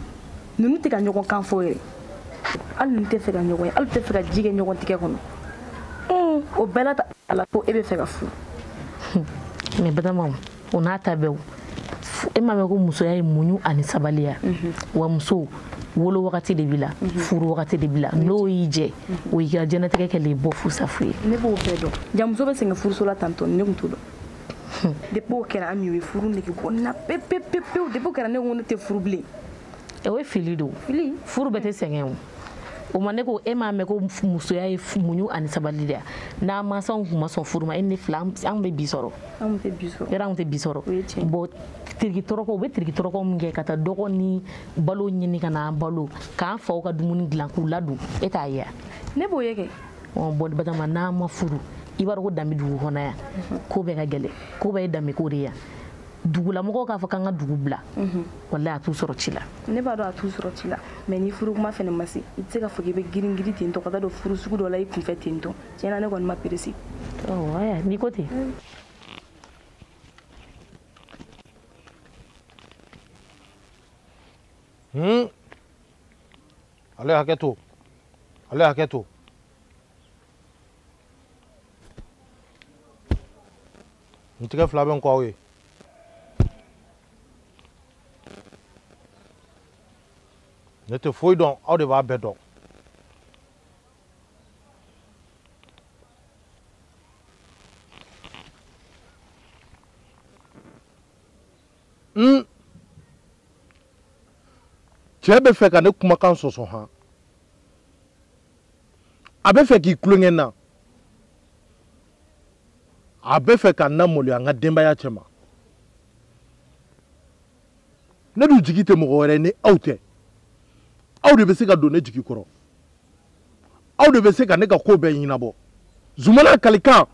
Ninnu tɛ ka ɲɔgɔn kan fɔ yɛrɛ. Hali ninnu tɛ fɛ ka ɲɔgɔn ye hali tɛ fɛ ka ji kɛ ɲɔgɔn tigɛ kɔnɔ. O bɛɛ la ta a la ko e bɛ fɛ ka furu. Mais Batoma o n'a ta bɛɛ o. E m'a mɛn ko musoya ye muɲu ani sabaliya. Wa muso wolo wagati de b'i la furu wagati de b'i la n'o y'i jɛ o y'i ka diɲɛnatigɛ kɛlen bɔ fusafu ye. Ne b'o bɛɛ dɔn ja muso bɛ sɛgɛn furuso la tantɔ ne tun t'o dɔn. Depuis o kɛra Ami o ye furu nege bɔ n na pewu pewu pewu depuis o kɛra ne ko ne tɛ furu bilen. O ye fili don. Fili? Furu bɛɛ tɛ sɛgɛn o. O ma ne ko e m'a mɛn ko musoya ye muɲu ani sabali de ya n'a mansaw tun ma sɔn furu ma e ni fila an bɛ bi sɔrɔ. Anw tɛ bi sɔrɔ. Yɔrɔ anw tɛ bi sɔrɔ. Bon tiriki tɔrɔkɔ u bɛ tiriki tɔrɔkɔ min kɛ ka taa dɔgɔ ni balo ɲini ka n'an balo k'an faw ka dumuni dilan k'u ladon e t'a ye wa. Ne b'o ye kɛ. Bon Batoma n'an ma furu i b'a dɔn ko danbe dugu kɔnɔ yan ko bɛɛ ka gɛlɛn ko bɛɛ ye danbe ko de ye yan dugulamɔgɔw k'a fɔ k'an ka dugu bila walayi a t'u sɔrɔ ci la. Ne b'a dɔn a t'u sɔrɔ ci la mais ni furu kuma fɛnɛ ma se i tɛ se k'a fɔ k'i bɛ girin girin ten tɔ ka taa don furu sugu dɔ la i kunfɛ ten tɔ tiɲɛ na ne kɔni ma pressé. Aya n'i ko ten. Ale hakɛ to ale hakɛ to. N tɛgɛ fila bɛ n kɔ aw ye. Ne tɛ foyi dɔn aw de b'a bɛɛ dɔn. Cɛ bɛ fɛ ka ne kumakan sɔsɔ han. A bɛ fɛ k'i tulonkɛ n na. A bɛ fɛ ka n lamaloya n ka denbaya cɛ ma. Ne dun jigi tɛ mɔgɔ wɛrɛ ye ni aw tɛ. Aw de bɛ se ka don ne jigi kɔrɔ. Aw de bɛ se ka ne ka ko bɛɛ ɲɛnabɔ. Zumana kalikan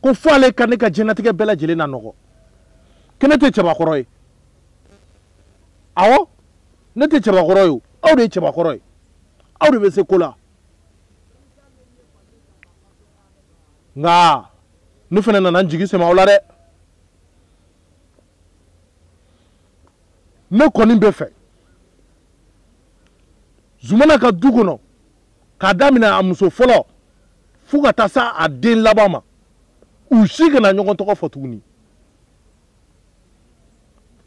ko fo ale ka ne ka diɲɛlatigɛ bɛɛ lajɛlen na nɔgɔ. Ko ne tɛ cɛbakɔrɔ ye. Awɔ, ne tɛ cɛbakɔrɔ ye o. Aw de ye cɛbakɔrɔ ye. Aw de bɛ se ko la. Nka ne fana nana n jigi sɛmɛ aw la dɛ. Ne kɔni bɛ fɛ Zumana ka du kɔnɔ k'a daminɛ a muso fɔlɔ fo ka taa s'a a den laban ma u si kana ɲɔgɔn tɔgɔ fɔ tuguni.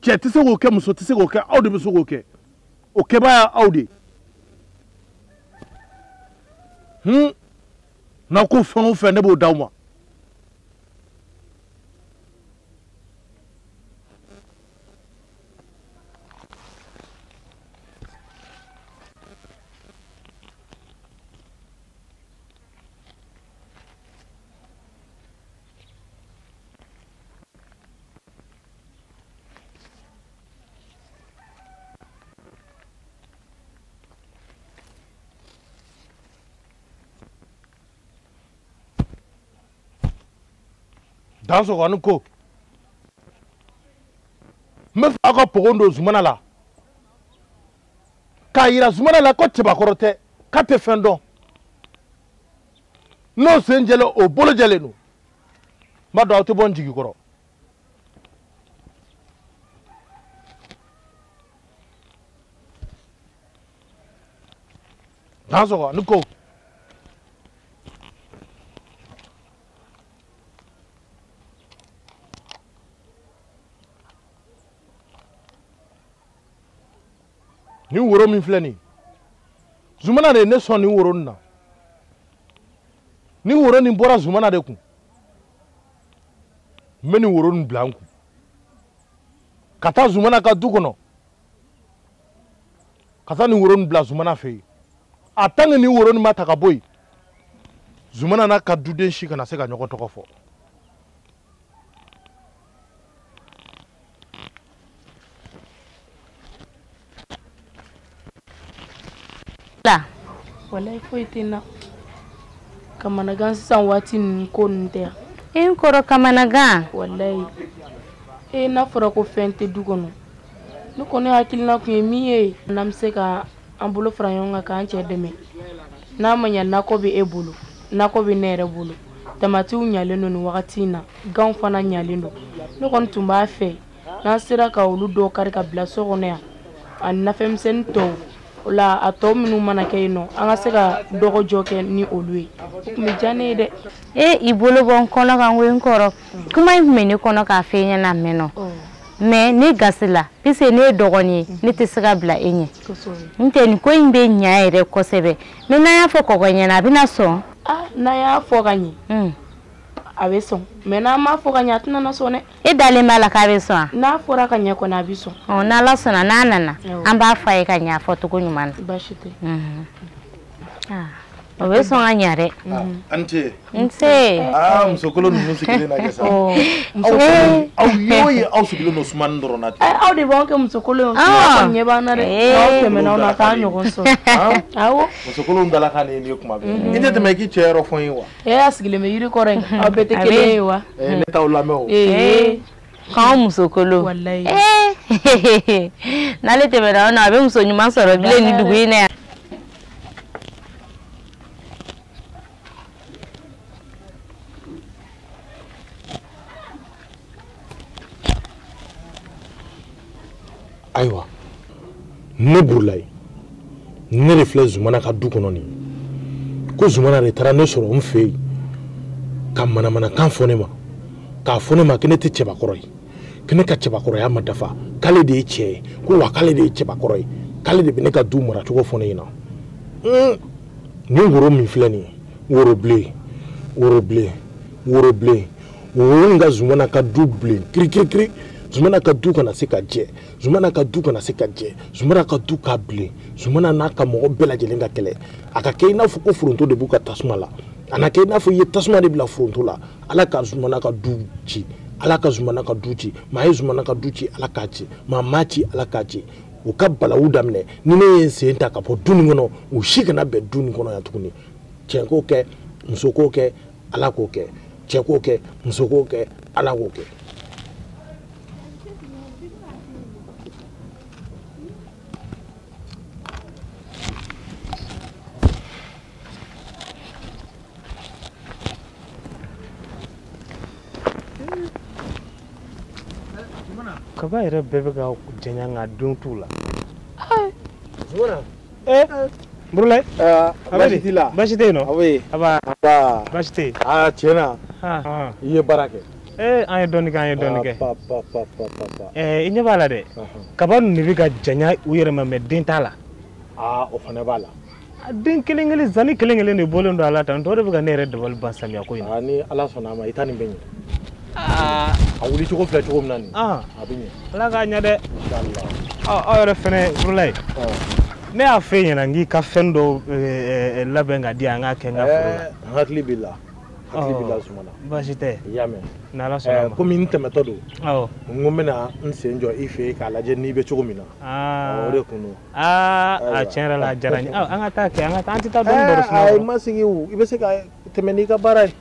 Cɛ tɛ se k'o kɛ muso tɛ se k'o kɛ aw de bɛ se k'o kɛ o kɛbaa ye aw de ye. N'aw ko fɛn o fɛn ne b'o d'aw ma. Dansɔgɔ ani ko. N bɛ fɛ aw ka pogon don Zumana la. K'a yira Zumana la ko cɛbakɔrɔ tɛ, k'a tɛ fɛn dɔn. N'o sen jɛlen o bolo jɛlen don. N b'a dɔn aw tɛ bɔ n jigi kɔrɔ. Dansɔgɔ ani ko. Nin woro min filɛ nin ye, Zumana de ye ne sɔn nin woro nin na. Nin woro nin bɔra Zumana de kun. N bɛ nin woro nin bila n kun ka taa Zumana ka du kɔnɔ, ka taa nin woro nin bila Zumana fɛ yen. A tant que nin woro nin ma ta ka bɔ yen, Zumana n'a ka duden si kana se ka ɲɔgɔn tɔgɔ fɔ. Walayi foyi tɛ n na. Kamanagan sisan waati ninnu ko ninnu tɛ yan. E n kɔrɔ kamanagan. Walayi. E n'a fɔra ko fɛn tɛ du kɔnɔ. Ne kɔni hakilina kun ye min ye, n'an bɛ se ka an bolo fara ɲɔgɔn kan k'an cɛ dɛmɛ. N'a ma ɲɛ nakɔ bɛ e bolo, nakɔ bɛ ne yɛrɛ bolo. Tamatiw ɲalen don nin wagati in na, ganw fana ɲalen don. Ne kɔni tun b'a fɛ n'an sera ka olu dɔw kari ka bila so kɔnɔ yan, ani nafɛnmisɛnnin tɔw. O la a tɔ minnu mana kɛ yen nɔ, an ka se ka dɔgɔjɔ kɛ ni olu ye. O tun bɛ diya ne ye dɛ. E i bolo bɔ n kɔnɔ kan koyi n kɔrɔ. Kuma in tun bɛ ne kɔnɔ k'a f'e ɲɛna a mɛnna. Mais ne gasi la puisque ne ye dɔgɔnin ye, ne tɛ se ka bila e ɲɛ. N tɛ nin ko in bɛ ɲa yɛrɛ kosɛbɛ. Mais n'an y'a fɔ kɔkɔ ɲɛna a bɛna sɔn. N'an y'a fɔ ka ɲɛ, a bɛ sɔn. Mais n'an m'a fɔ ka ɲɛ a tɛna na sɔn dɛ. E dalen b'a la k'a bɛ sɔn wa? N'a fɔra ka ɲɛ kɔni a bɛ sɔn. N'Ala sɔnna n'a nana an b'a fɔ a ye ka ɲɛ a fɔcogo ɲuman na. Baasi tɛ. O bɛ sɔn ka ɲɛ dɛ. A ni ce. Nse. Aa musokolo ninnu sigilen na kɛ sa. Aw ye o ye aw sigilen don sumani dɔrɔn na ten. Aw de b'anw kɛ musokolo ye. Suma kɔni ɲɛ b'an na dɛ. N'aw tɛmɛna aw na k'an ɲɔgɔn sɔrɔ. Awɔ. Musokolow dalakan de ye nin ye kuma bɛɛ. I tɛ tɛmɛ k'i cɛ yɔrɔ fɔ n ye wa? E y'a sigilen bɛ yiri kɔrɔ yen. Aw bɛɛ tɛ kelen ye wa? Ne t'aw lamɛn o. K'anw musokolo. Walayi. N'ale tɛmɛna aw na a bɛ muso ɲuman sɔrɔ bilen nin dugu in na yan. Ayiwa, ne Burulayi, ne de filɛ Zumana ka du kɔnɔ nin ye. Ko Zumana de taara ne sɔrɔ n fɛ yen ka manamanakan fɔ ne ma, k'a fɔ ne ma ko ne tɛ cɛbakɔrɔ ye, ko ne ka cɛbakɔrɔya ma dafa, k'ale de ye cɛ ye, ko wa k'ale de ye cɛbakɔrɔ ye, k'ale de bɛ ne ka du maracogo fɔ ne ɲɛna. Nin woro min filɛ nin ye, woro bilen, woro bilen, woro bilen, woro in ka Zumana ka du bilen kirikirikiri. Zumana ka du kana se ka jɛ, Zumana ka du kana se ka jɛ, Zumana ka du ka bilen, Zumana n'a ka mɔgɔ bɛɛ lajɛlen ka kɛlɛ. A ka kɛ i n'a fɔ ko foronto de b'u ka tasuma la, a na kɛ i n'a fɔ i ye tasuma de bila foronto la. Ala ka Zumana ka du ci, Ala ka Zumana ka du ci, maa ye Zumana ka du ci, Ala k'a ci, maa m'a ci, Ala k'a ci. U ka balawu daminɛ, ni ne ye n sen ta ka bɔ du nin kɔnɔ, u si kana bɛn du nin kɔnɔ yan tuguni. Cɛ k'o kɛ, muso k'o kɛ, Ala k'o kɛ. Cɛ k'o kɛ, muso k'o kɛ, Ala k'o kɛ. Kaba yɛrɛ bɛɛ bɛ ka janya nka don t'u la. Zumana. Burulayi. Baasi t'i la. Baasi tɛ yen nɔ. Oui. Aba. Aba. Baasi tɛ yen. Aa tiɲɛ na. I ye baara kɛ. An ye dɔɔnin kɛ, an ye dɔɔnin kɛ. Pa pa pa pa pa. I ɲɛ b'a la dɛ. Kaba ninnu de bɛ ka janya u yɛrɛ ma mɛ den t'a la. Aa o fana b'a la. Den kelen kelen zani kelen kelen de bɔlen don a la tan tɔ de bɛ ka ne yɛrɛ dabali ban samiya ko in na. Aa ni Ala sɔnna a ma i ta nin bɛ ɲɛ. A wuli cogo filɛ cogo min na nin. A bɛ ɲɛ. Ala k'a ɲɛ dɛ. Inchallah. Aw yɛrɛ fɛnɛ Burulayi. Ne y'a f'e ɲɛna n k'i ka fɛn dɔw labɛn ka di yan an k'a kɛ n ka foro la. N hakili b'i la. Hakili b'i la Zumana. Baasi tɛ. I y'a mɛn. N'Ala sɔnna a ma. Komi n tɛmɛtɔ don. Awɔ. N ko n bɛna n sen jɔ i fɛ yen k'a lajɛ n'i bɛ cogo min na. O de kun don. A tiɲɛ yɛrɛ la a diyara n ye. An ka taa kɛ, an ka taa, an tɛ taa dɔɔnin baro suma. Ayi ma sigi o, i bɛ se ka tɛmɛ n'i ka baara ye.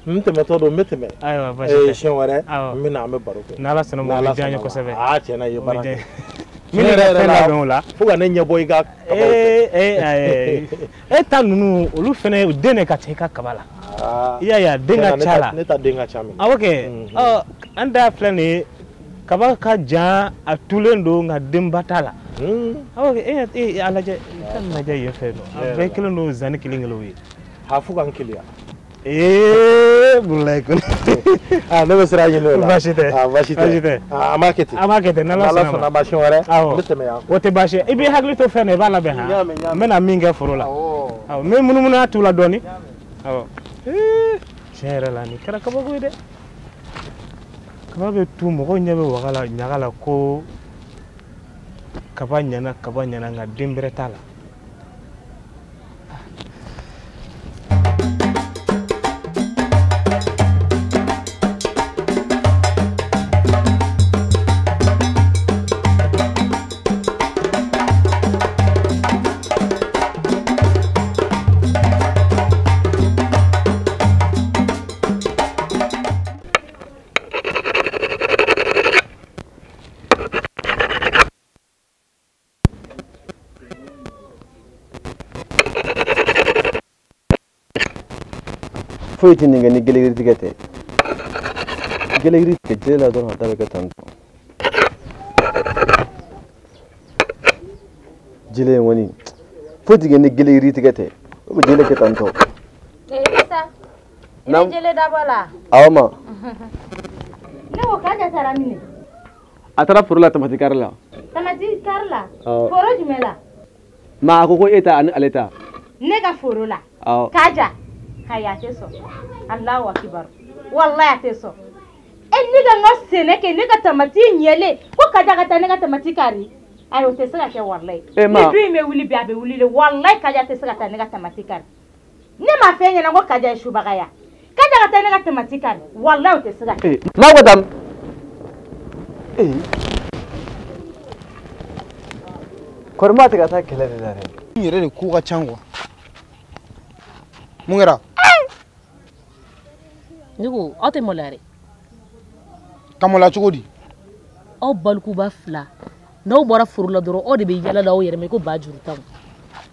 N tɛmɛtɔ don, n bɛ tɛmɛ. Ayiwa, baasi tɛ. Siɲɛ wɛrɛ n bɛ na, an bɛ baro kɛ. N'Ala sɔnna ma, o bɛ diya n ye kosɛbɛ. Aa, tiɲɛ na, i ye baara kɛ. Min yɛrɛ fɛn labɛn o la. Fo ka ne ɲɛbɔ i ka kabaw fɛ. E ta ninnu, olu fɛnɛ den de ka ca i ka kaba la. I y'a ye a den ka ca la. Ne ta den ka ca minɛ. Awɔ kɛ, ɔ an ta filɛ nin ye, kaba ka jan, a tulen don, nka denba t'a la. Awɔ kɛ, e a lajɛ, i ka nin lajɛ yen fɛ nɔ. A bɛɛ kelen don zanni kelen kelenw ye. Ha, fo ka n keleya. Burulayi kɔni. Ah, ne bɛ sira ɲini o la. Baasi tɛ. Ah, baasi tɛ. Ah, an b'a kɛ ten. An b'a kɛ ten, n'Ala sɔnna ma. Siɲɛ wɛrɛ. Awɔ. N bɛ tɛmɛ yan. O tɛ baasi ye. I b'i hakili to fɛn na, i b'a labɛn han. N y'a mɛn, n y'a mɛn. N bɛna min kɛ foro la. Awɔ. Awɔ, n bɛ munumunu a tu la dɔɔni. Awɔ. Tiɲɛ yɛrɛ la, nin kɛra kabako ye dɛ. Kaba bɛ tu, mɔgɔw ɲɛ bɛ waga la, ɲaga la, ko kaba ɲɛna, kaba ɲɛna, nka den bɛrɛ t'a la. Foyi tɛ nin kɛ ni gelegiri tigɛ tɛ. Gelegiri tigɛ jele la dɔrɔn, a ta bɛ kɛ tan tɔ. Jele in kɔni, foyi tɛ kɛ ni gelegiri tigɛ tɛ. O bɛ jele kɛ tan tɔ. Isa, i bɛ jele dabɔ la? Awɔ ma. Ne ko k'a taara min? A taara foro la, tamati kari la. Tamati kari la? Foro jumɛn la? Ma, a ko ko e ta ani ale ta. Ne ka foro la? Awɔ. Kaja. Ayi, a tɛ sɔn. Alahu akibaru, walayi a tɛ sɔn. E, ne ka n ka sɛnɛ kɛ, ne ka tamati ɲɛlen, ko Kaja ka taa ne ka tamati kari, ayi, o tɛ se ka kɛ, walayi. Ni du in bɛ wuli bi, a bɛ wuli de, walayi. Kaja tɛ se ka taa ne ka tamati kari. Ne m'a fɛ ɲɛna ko Kaja ye subaga ya. Kaja ka taa ne ka tamati kari, walayi, o tɛ se ka kɛ. Ma ko tam. Kɔri ma tɛ ka taa kɛlɛ de la dɛ. N yɛrɛ de ko ka ca quoi. Mun kɛra? Ne ko aw tɛ maloya dɛ. Ka maloya cogo di? Aw balikuba fila, n'aw bɔra foro la dɔrɔn, aw de bɛ yala la aw yɛrɛ ma i ko ba juru tanw.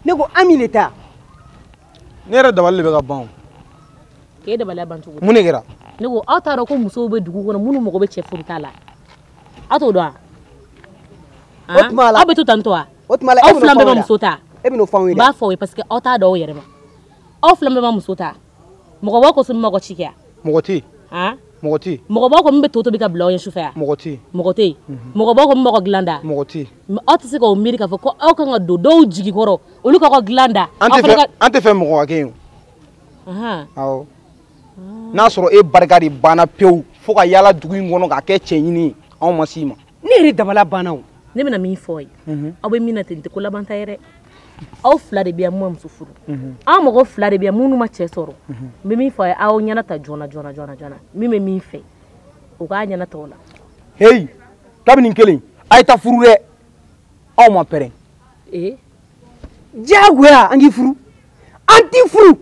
Ne ko Ami de ta. Ne yɛrɛ dabali de bɛ ka ban o. K'e dabaliya ban cogo di? Mun de kɛra? Ne ko aw t'a dɔn ko musow bɛ dugu kɔnɔ minnu mago bɛ cɛ furuta la. Aw t'o dɔn wa? O tuma la. Aw bɛ to tan tɔ wa? O tuma la, aw fila bɛɛ ma muso ta. E bɛ n'o fɔ anw ye dɛ. N b'a fɔ aw ye parce que aw t'a dɔn aw yɛrɛ ma. Aw fila bɛɛ ma muso ta. Mɔgɔ b'aw kɔ so min m'aw ka ci kɛ wa? Mɔgɔ tɛ yen. Han? Mɔgɔ tɛ yen. Mɔgɔ b'aw kɔ min bɛ to tobi ka bila aw ye sufɛ wa? Mɔgɔ tɛ yen. Mɔgɔ tɛ yen. Mɔgɔ b'aw kɔ min b'aw ka dilan da? Mɔgɔ tɛ yen. Aw tɛ se k'o miiri k'a fɔ ko aw kan ka don dɔw jigi kɔrɔ, olu k'aw ka dilan da. An tɛ fɛ mɔgɔ ka kɛ yen o. Awɔ. N'a sɔrɔ e barika de banna pewu fo ka yaala dugu in kɔnɔ k'a kɛ cɛ ɲini ye, anw ma s'i ma. Ne yɛrɛ dabala banna o. Ne bɛna min fɔ aw ye, aw bɛ min na ten, tɛ ko laban ta ye dɛ. Aw fila de bɛ yan mun ma muso furu. Aw mɔgɔ fila de bɛ yan minnu ma cɛ sɔrɔ. N bɛ min fɔ aw ye, aw ɲɛna ta joona joona joona joona. Min bɛ min fɛ, o k'a ɲɛna ta o la. Heyi, kabini kelen, a ye taa furu dɛ. Aw ma pɛrɛn. Ee. Diyagoya an k'i furu. An t'i furu.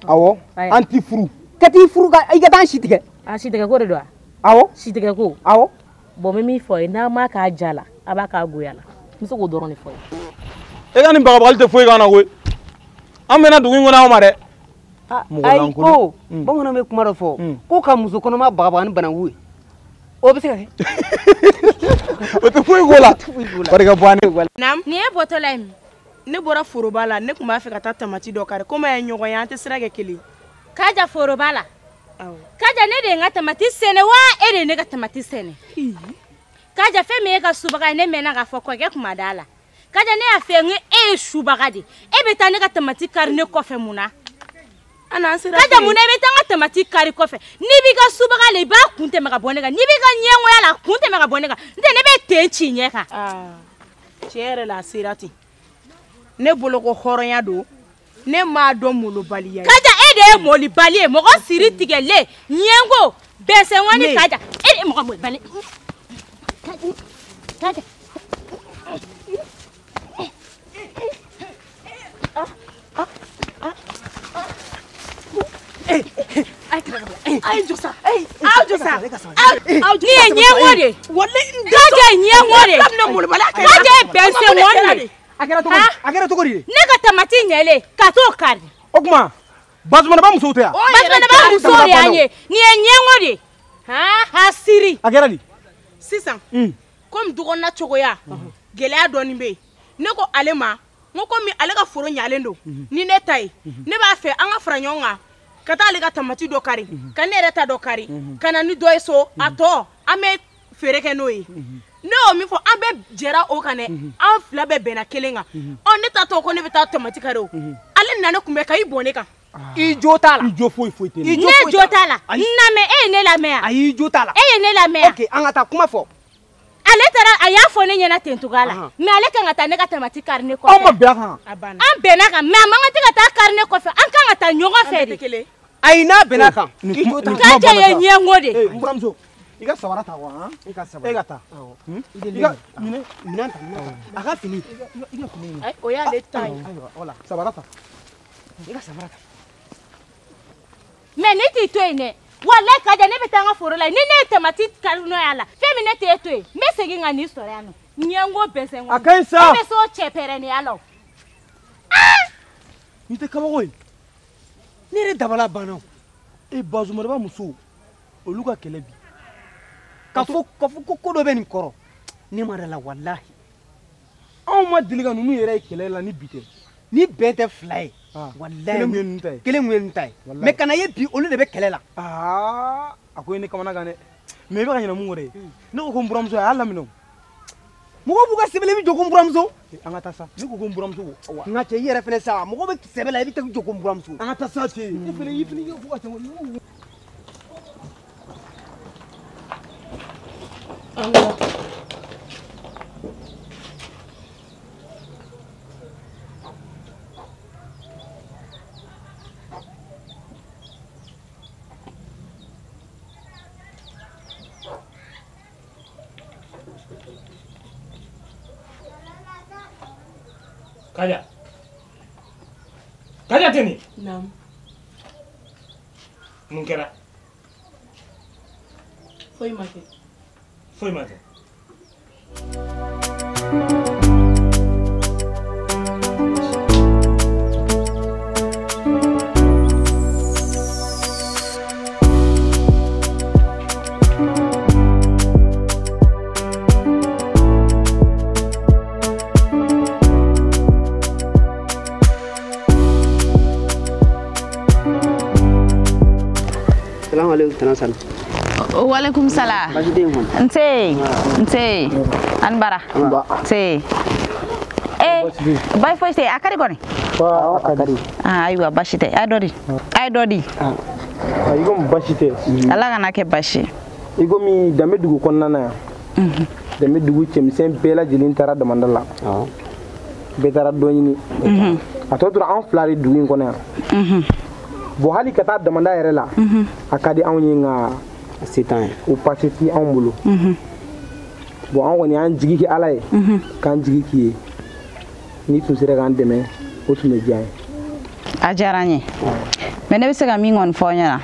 Awɔ, an t'i furu. Ka t'i furu ka i ka taa an si tigɛ. A si tigɛ ko de don wa? Awɔ. Si tigɛ ko. Awɔ. Bon, n bɛ min fɔ aw ye, n'a m'a k'a ja la, a b'a k'a goya la. N bɛ se k'o dɔrɔn de fɔ aw ye. E ka nin bagabagali tɛ foyi k'an na koyi. An bɛna dugu in kɔnɔ aw ma dɛ. Ayi, ko bamananw bɛ kuma dɔ fɔ ko ka muso kɔnɔma bagabaga ni bananku ye, o bɛ se ka kɛ. O tɛ foyi k'o la. Barika bɔ an ne. Nin ye bɔtɔla ye min? Ne bɔra foroba la, ne tun b'a fɛ ka taa tamati dɔ kari, komi a ye ɲɔgɔn ye, an tɛ sira kɛ kelen. Kaja foroba la. Kaja, ne de ye n ka tamati sɛnɛ wa e de ye ne ka tamati sɛnɛ? Kaja, fɛn min ye ka subaga ye, ne mɛnna k'a fɔ kɔkɛ kuma da la. Kaja, ne y'a fɛ n ko e ye subaga de. E bɛ taa ne ka tamati kari ne kɔfɛ mun na? Kaja, mun na i bɛ taa n ka tamati kari kɔfɛ? N'i b'i ka subaga la, i b'a kun tɛmɛ ka bɔ ne kan. N'i b'i ka ɲɛngoya la, a kun tɛmɛ ka bɔ ne kan. N tɛ ne bɛ ten ci ɲɛ kan. Tiɲɛ yɛrɛ la, a sera ten. Ne bolo ko hɔrɔnya don, ne m'a dɔn molobaliya ye. Kaja, e de ye molibali ye, mɔgɔ siri tigɛlen, ɲɛngo, bɛnsɛnwani. Kaja, e de ye mɔgɔ molibali. Kaja. Ayi jɔ sa. Aw jɔ sa. Aw ni ye ɲɛŋo de. Walayi Kaja ye ɲɛŋo de. Kaja ye bɛnsenŋɔni de. A kɛra cogo di? A kɛra cogo di? Ne ka tamati ɲɛlen ka t'o kari. O tuma Bazumanaba musow tɛ yan? Bazumanaba musow de y'an ye. Nin ye ɲɛŋo de. Han hasiri. A kɛra di? Sisan. Komi dukɔnɔna cogoya. Gɛlɛya dɔɔni bɛ yen. Ne ko ale ma. N ko komi ale ka foro ɲalen don ni ne ta ye ne b'a fɛ an ka fara ɲɔgɔn kan ka taa ale ka tamati dɔ kari ka ne yɛrɛ ta dɔ kari ka na ni dɔ ye so a tɔ an bɛ feere kɛ n'o ye ne y'o min fɔ an bɛɛ jɛra o kan dɛ an fila bɛɛ bɛnna kelen kan ɔ ne ta tɔ ko ne bɛ taa tamati kari o ale nana ne kunbɛn ka i bɔn ne kan. I jo t'a la. I jo foyi foyi tɛ ne jo t'a la n lamɛn e ye ne lamɛn yan. Ayi i jo t'a la. E ye ne lamɛn yan. Ok an ka taa kuma fɔ. Ale taara a y'a fɔ ne ɲɛna ten cogoya la mais ale kan ka taa ne ka tamati kari ne kɔfɛ. Aw ma bɛn a kan. An bɛnna kan mais a man kan tɛ ka taa kari ne kɔfɛ an kan ka taa ɲɔgɔn fɛ de. Ayi n'a bɛnna a kan. I jo t'a la. Kaja ye ɲɛngo de. N buramuso i ka sabara ta wa han. I ka sabara. E ka taa. I ka minɛ minɛn ta a ka fini. I ka fini. Ayi o y'ale ta ye. Ayiwa wala sabara ta. I ka sabara ta. Mais ne t'i to yen dɛ. Walayi Kaja ne bɛ taa n ka foro la ni ne ye tamati kari n'o y'a la fɛn min ne t'e to yen n bɛ segin ka n'i sɔrɔ yan nɔ ɲɛngo bɛsɛn a ka ɲi sa. E bɛ se o cɛpɛrɛnnenya la o. Nin tɛ kabako ye. Ne yɛrɛ dabala banna o. E Bazumanaba musow olu ka kɛlɛ bi. Ka fɔ ko ko dɔ bɛ nin kɔrɔ ne ma da la walahi. Anw ma deli ka ninnu yɛrɛ ye kɛlɛ la ni bi tɛ. Ni bɛn tɛ fila ye. Walayi kelen mun ye ninnu ta ye. Kelen mun ye ninnu ta ye. Mais kana ye bi olu de bɛ kɛlɛ la. Aa a ko ye ne kamana gan dɛ. Mais i bɛ ka ɲinɛ mun kɔ dɛ. Ne ko ko n buramuso a y'a laminɛ o. Mɔgɔw b'u ka sɛbɛn la i bɛ jɔ ko n buramuso. An ka taa sa ne ko ko n buramuso. N ka cɛ i yɛrɛ fɛnɛ sa mɔgɔ bɛ sɛbɛn la i bɛ taa jɔ ko n buramuso. An ka taa sa cɛ. E fɛnɛ i fɛnɛ i ka fo ka tɛmɛ. Kaja. Kaja tɛ nin. Naamu. Mun kɛra? Foyi ma kɛ. Foyi ma kɛ. Walaikum salam. Nse, nse, an bara. Nse. Eh, bai foi te akari koni? Akari. Ah, ayiwa bashi te. Ai dodi. Ai dodi. Ah, iko bashi te. Ala kana kɛ bashi. Iko mi dame dugu kɔnɔna na yan. Dame dugu cɛmisɛn bɛɛ lajɛlen taara damanda la. Bɛɛ taara dɔ ɲini. A tɔ tora an fila de dugu in kɔnɔ yan. Bon hali ka taa damanda yɛrɛ la. A ka di anw ye nka se t'an ye. O pase ti anw bolo. Bon an kɔni y'an jigi kɛ Ala ye. K'an jigi k'i ye. N'i tun sera k'an dɛmɛ o tun bɛ diya n ye. A diyara n ye. Mais ne bɛ se ka min kɔni fɔ aw ɲɛna.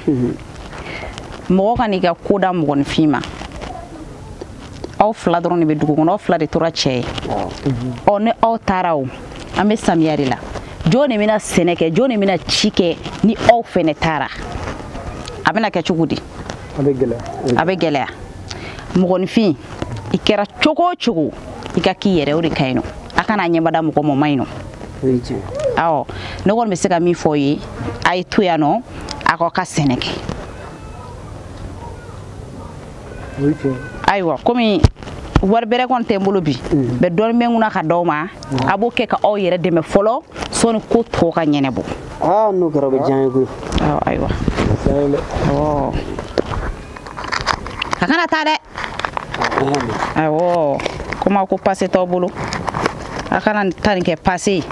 Mɔgɔ kan'i ka ko da mɔgɔninfin ma. Aw fila dɔrɔn de bɛ dugu kɔnɔ, aw fila de tora cɛ ye. Ɔ ni aw taara o, an bɛ samiya de la. Jɔn de bɛna sɛnɛ kɛ, jɔn de bɛna ci kɛ ni aw fɛnɛ taara? A bɛna kɛ cogo di? A bɛ gɛlɛya. A bɛ gɛlɛya. Mɔgɔninfin, i kɛra cogo o cogo, i ka k'i yɛrɛ o de ka ɲi nɔ. A kana ɲɛbada mɔgɔ ma o ma ɲi nɔ. Awɔ, ne kɔni bɛ se ka min fɔ aw ye, a ye to yan nɔ, a k'aw ka sɛnɛ kɛ. Ayiwa, komi wari bɛrɛ kɔni tɛ n bolo bi, mɛ dɔɔni bɛ n kunna ka d'aw ma, a b'o kɛ ka aw yɛrɛ dɛmɛ fɔlɔ, sɔnni ko tɔ ka ɲɛnabɔ. Aa n'o kɛra o bɛ diya n ye koyi. Awɔ, ayiwa. Awɔ. A kana taa dɛ. Awɔ, komi aw ko pase t'aw bolo, a kana taa nin kɛ pase ye.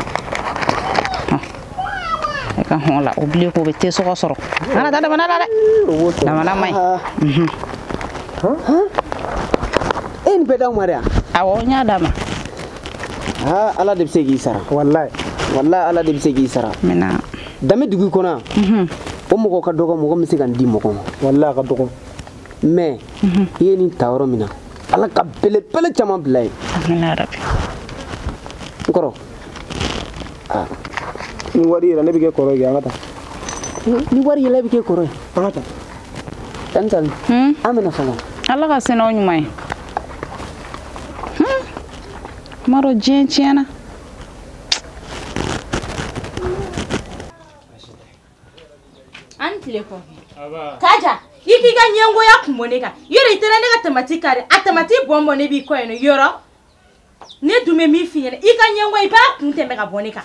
E ka hɔn la, o bilen ko o bɛ te sɔgɔ sɔrɔ. A kana taa damana la dɛ. Damana man ɲi. E nin bɛɛ d'aw ma de wa? Awɔ, n y'a d'a ma. Aa Ala de bɛ se k'i sara. Walayi. Walayi Ala de bɛ se k'i sara. Mina. Dame dugu kɔnɔ yan. O mɔgɔ ka dɔgɔ mɔgɔ min bɛ se ka n di mɔgɔ ma. Walahi a ka dɔgɔ. Mais i ye nin ta yɔrɔ min na Ala ka belebele caman bila yen. Amina yarabi. N kɔrɔ. Ni wari yɛrɛ ne bɛ kɛ kɔrɔ ye an ka taa. Ni wari yɛlɛ bɛ kɛ kɔrɔ ye. An ka taa. Tani Sali. An bɛna fɔlɔ. Ala ka se n'aw ɲuman ye. Kuma dɔ diɲɛ tiɲɛna. An tile kɔ. Kaja, i k'i ka ɲɛngoya kun bɔ ne kan. Yɔrɔ i taara ne ka tamati kari, a tamati bɔn bɔn ne b'i kɔ yen nɔ yɔrɔ. Ne dun bɛ min f'i ɲɛna, i ka ɲɛngoya i b'a kun tɛmɛ ka bɔ ne kan.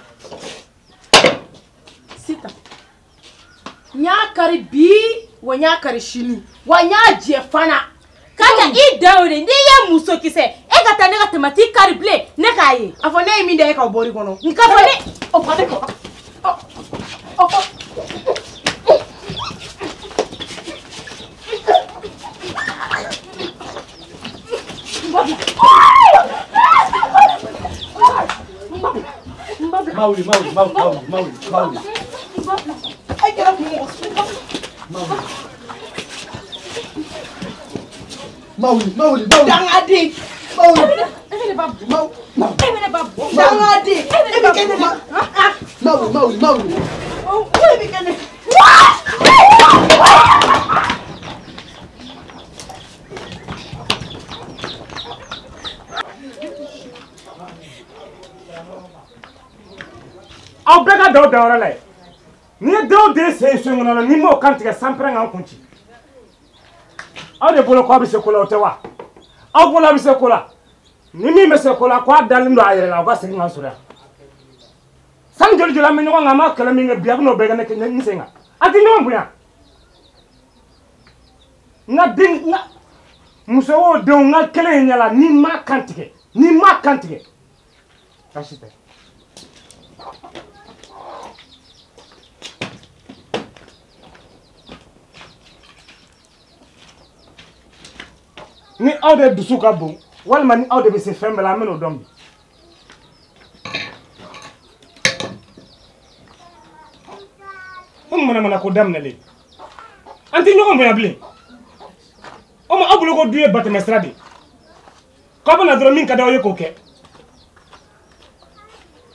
Sitan, n y'a kari bi, wa n y'a kari sini, wa n y'a jɛ fana. Kaja, i dan y'o de ye, n'i ye muso kisɛ, e ka taa ne ka tamati kari bilen, ne k'a ye. A fɔ ne ye min da e ka o bɔr'i kɔnɔ. N ka fɔ ne. O fɔ ne kɔ. O fɔ. Mawuli, Mawuli, Mawuli, Mawuli, Mawuli. Mawuli, Mawuli, Mawuli. Dangaden. Mawuli. Dangaden. E bɛ kɛ ne la. Mawuli, Mawuli, Mawuli. E bɛ kɛ ne. Aw bɛɛ ka daw dayɔrɔ la yen. N'i ye den o den sen ye so in kɔnɔ la n'i m'o kan tigɛ sanpɛrɛn k'an kun ci. Aw de bolo k'aw bɛ se ko la o tɛ wa? Aw bolo aw bɛ se ko la. Ni min bɛ se ko la k'a dalen don a yɛrɛ la o ka segin k'an sɔrɔ yan. San joli joli an bɛ ɲɔgɔn kan an b'a kɛlɛ min kɛ bi a bɛ n'o bɛɛ kɛ ne n sen kan. A tɛ ɲɔgɔn bonya. N ka den n ka muso o denw n ka kelen in ɲɛ la n'i m'a kan tigɛ n'i m'a kan tigɛ baasi tɛ. Ni aw de dusu ka bon walima ni aw de bɛ se fɛn bɛɛ la an bɛ n'o dɔn bi. O manamana ko daminɛlen an tɛ ɲɔgɔn bonya bilen. O ma aw bolo ko du ye batɛmɛsira de ye k'aw bɛ na dɔrɔn min ka d'aw ye k'o kɛ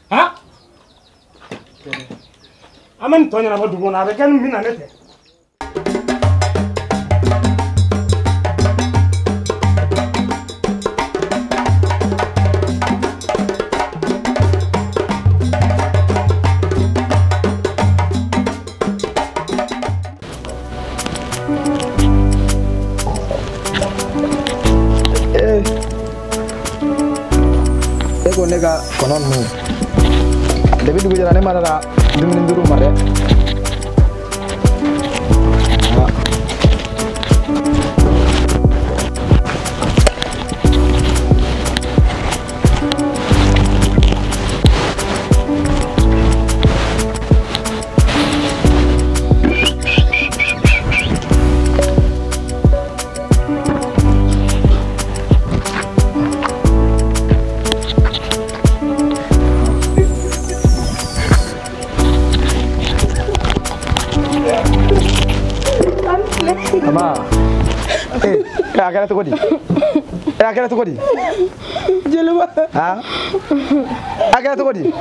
han. An bɛ nin tɔ ɲɛnabɔ dugu kɔnɔ a bɛ kɛ ni min na ne tɛ. Ne ka kɔnɔ ninnu depuis dugu jɛra ne ma dara dumuni duuru ma dɛ. A kɛra cogo di? A kɛra cogo di? Jeliba. A kɛra cogo di?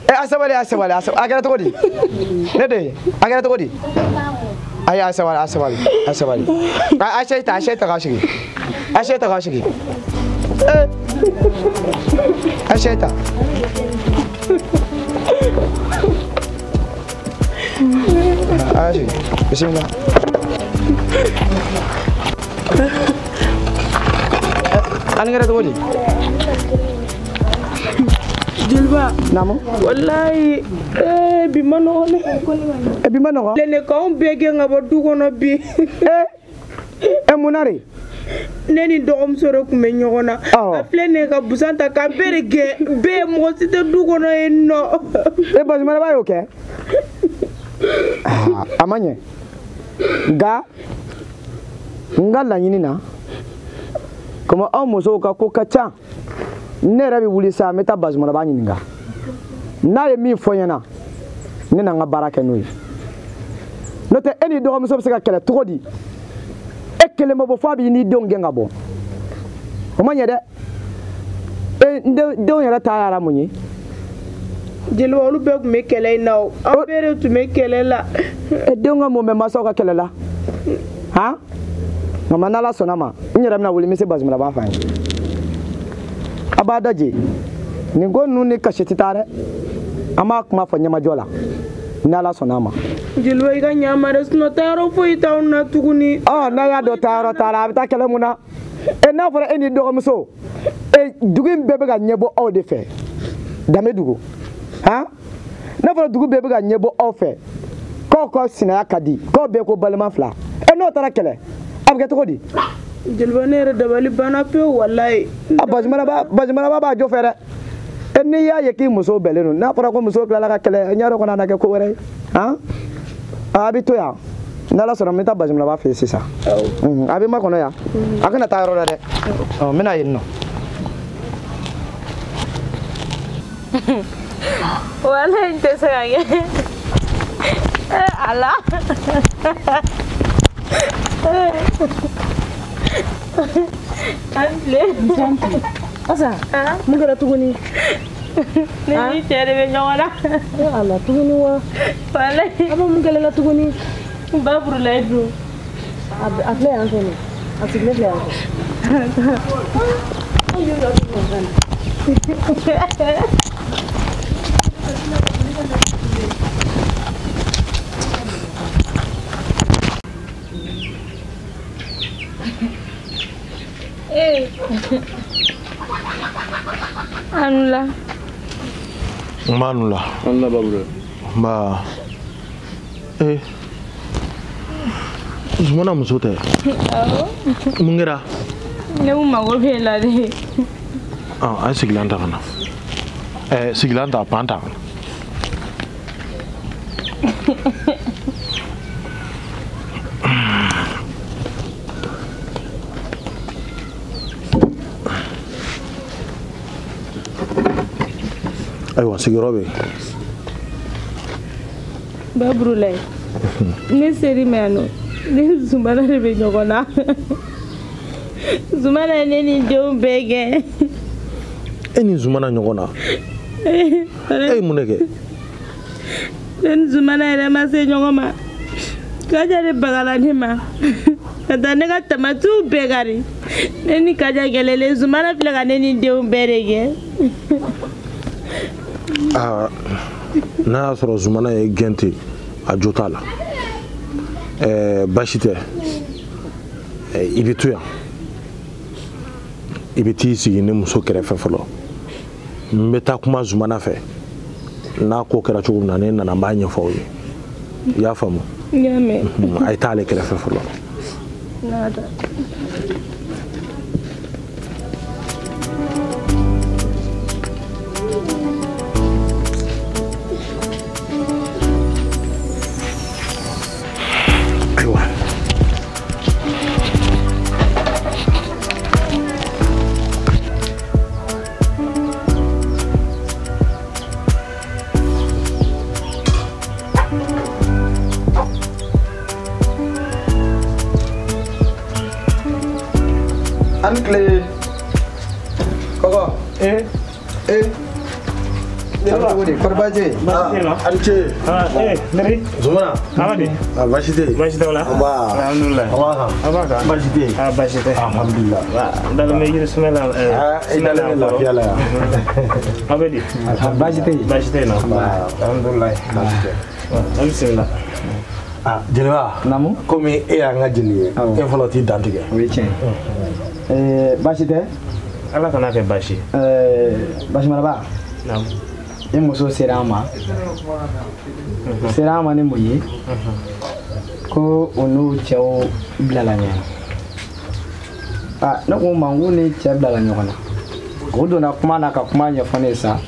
A sabali a sabali a kɛra cogo di? Ne den a kɛra cogo di? Ayi a sabali a sabali a sabali. A sɛ ta a sɛ ta k'a sigi. A sɛ ta k'a sigi. A sɛ ta. A sigi. Bisimila. Ani kɛra cogo di? Jeliba. Naamu. Walayi bi ma nɔgɔn dɛ. Bi ma nɔgɔn. Ne k'anw bɛɛ gɛn ka bɔ du kɔnɔ bi. Mun na de? Ne ni dɔgɔmuso de tun bɛ ɲɔgɔn na. A filɛ nin ye ka busan ta k'an bɛɛ de gɛn bɛɛ mɔgɔ si tɛ du kɔnɔ yen nɔ. Bazumanaba y'o kɛ? A ma ɲɛ. Nka n ka laɲini na komi aw musow ka ko ka ca ne yɛrɛ bɛ wuli sa n bɛ taa Bazumanaba ɲininka n'a ye min fɔ n ɲɛna ne na n ka baara kɛ n'o ye N'o tɛ e n'i dɔgɔmuso bɛ se ka kɛlɛ cogo di? E kelen ma bɔ f'a b'i n'i denw gɛn ka bɔ. O ma ɲɛ dɛ. E denw yɛrɛ ta yɛrɛ mun ye? Jeliba olu bɛɛ tun bɛ kɛlɛ in na o. Aw bɛɛ de tun bɛ kɛlɛ la. E denw ka mun bɛ mansaw ka kɛlɛ la? Han? Nka ma n'Ala sɔnna ma, n yɛrɛ bɛna wuli n bɛ se Bazumanaba fan ye. A b'a daje. Nin ko ninnu ni kasi tɛ taa dɛ. An b'a kuma fɔ ɲɛmajɔ la. N'Ala sɔnna a ma. Jeliba i ka ɲa n ma dɛ, sinon taayɔrɔ foyi t'anw na tuguni. Ɔ n'a y'a dɔn taayɔrɔ t'a la, a bɛ taa kɛlɛ mun na? E n'a fɔra e n'i dɔgɔmuso, e dugu in bɛɛ bɛ ka ɲɛbɔ aw de fɛ. Danbe dugu. Han? N'a fɔra dugu bɛɛ bɛ ka ɲɛbɔ aw fɛ, k'aw ka sinaya ka di, k'aw bɛɛ ko balima fila. E n'o taara kɛlɛ, a bɛ kɛ cogo di? Jeliba ne yɛrɛ dabali banna pewu walayi. A Bazumanaba b'a jɔ fɛ dɛ. E n'i y'a ye k'i muso bɛnnen don, n'a fɔra ko muso tilala ka kɛlɛ, n y'a dɔn kɔni a na kɛ ko wɛrɛ ye. Han? A bɛ to yan. N'Ala sɔnna n bɛ taa Bazumanaba fɛ yen sisan. A bɛ makɔnɔ yan. A kana taa yɔrɔ la dɛ. Ɔ n bɛna yen nɔ. Walayi n tɛ se ka kɛ. Ala. An tile. Asa, mun kɛra tuguni? Ne ni cɛ de bɛ ɲɔgɔn na. Ala tuguni wa? Walayi. A bɛ mun kɛlɛ la tuguni? N ba furula e dun. A filɛ yan fɛ nin. A sigilen filɛ yan fɛ. Ee. Anula. N b'a nula. An la Babura. Nba. Ee. Zumana muso tɛ? Awɔ. Mun kɛra? Ne kun mago b'e la de. A ye sigilan ta ka na. Sigilan ta, pan ta. Ayiwa sigiyɔrɔ bɛ yen. Baburulayi, ne ser'i ma yan nɔ, ne ni Zumana de bɛ ɲɔgɔn na. Zumana ye ne ni n denw bɛɛ gɛn. E ni Zumana ɲɔgɔn na? E ye mun de kɛ? Ne ni Zumana yɛrɛ ma se ɲɔgɔn ma. Kaja de bagara ne ma. Ka taa ne ka tamatiw bɛɛ kari. Ne ni Kaja kɛlɛlen, Zumana filɛ ka ne ni n denw bɛɛ de gɛn. Aa, n'a y'a sɔrɔ Zumana ye gɛn ten, a jo t'a la. Baasi tɛ, i bɛ to yan. I bɛ t'i sigi ne muso kɛrɛfɛ fɔlɔ. N bɛ taa kuma Zumana fɛ. N'a ko kɛra cogo min na, ne nana n b'a ɲɛfɔ aw ye. I y'a faamu? N y'a mɛn. A ye taa ale kɛrɛfɛ fɔlɔ. N'a ta. Ayiwa. An tile. Kɔkɔ. Eh. Eh. Kɔri baasi tɛ yen? Baasi tɛ yen nɔ. A ni ce. Eh, Neri. Zumana. Ça va di? Ah, baasi tɛ yen. Baasi t'aw la? Nba. Alhamdulilayi. A b'a kan. A b'a kan. Baasi tɛ yen. Ah, baasi tɛ. Alhamdulilayi. N dalen bɛ yiri sumɛ la. Ah, i dalen bɛ lafiya la yan. Aw bɛ di? Baasi tɛ yen. Baasi tɛ yen nɔ. Nba. Alhamdulilayi. Baasi tɛ. An bisimila. Ah, jeliba. Naamu. Komi e y'an ka jeli ye, e fɔlɔ t'i dantigɛ. O ye tiɲɛ ye. Baasi tɛ? Ala kana kɛ baasi ye. Basumanaba. Naamu. I muso sera an ma. Sera an ma ni mun ye? Ko o n'u cɛw bilala ɲɔgɔn na. Ah, ne ko ma n k'u ni cɛ bilala ɲɔgɔn na. O donna kuma na ka kuma ɲɛfɔ ne ye sa.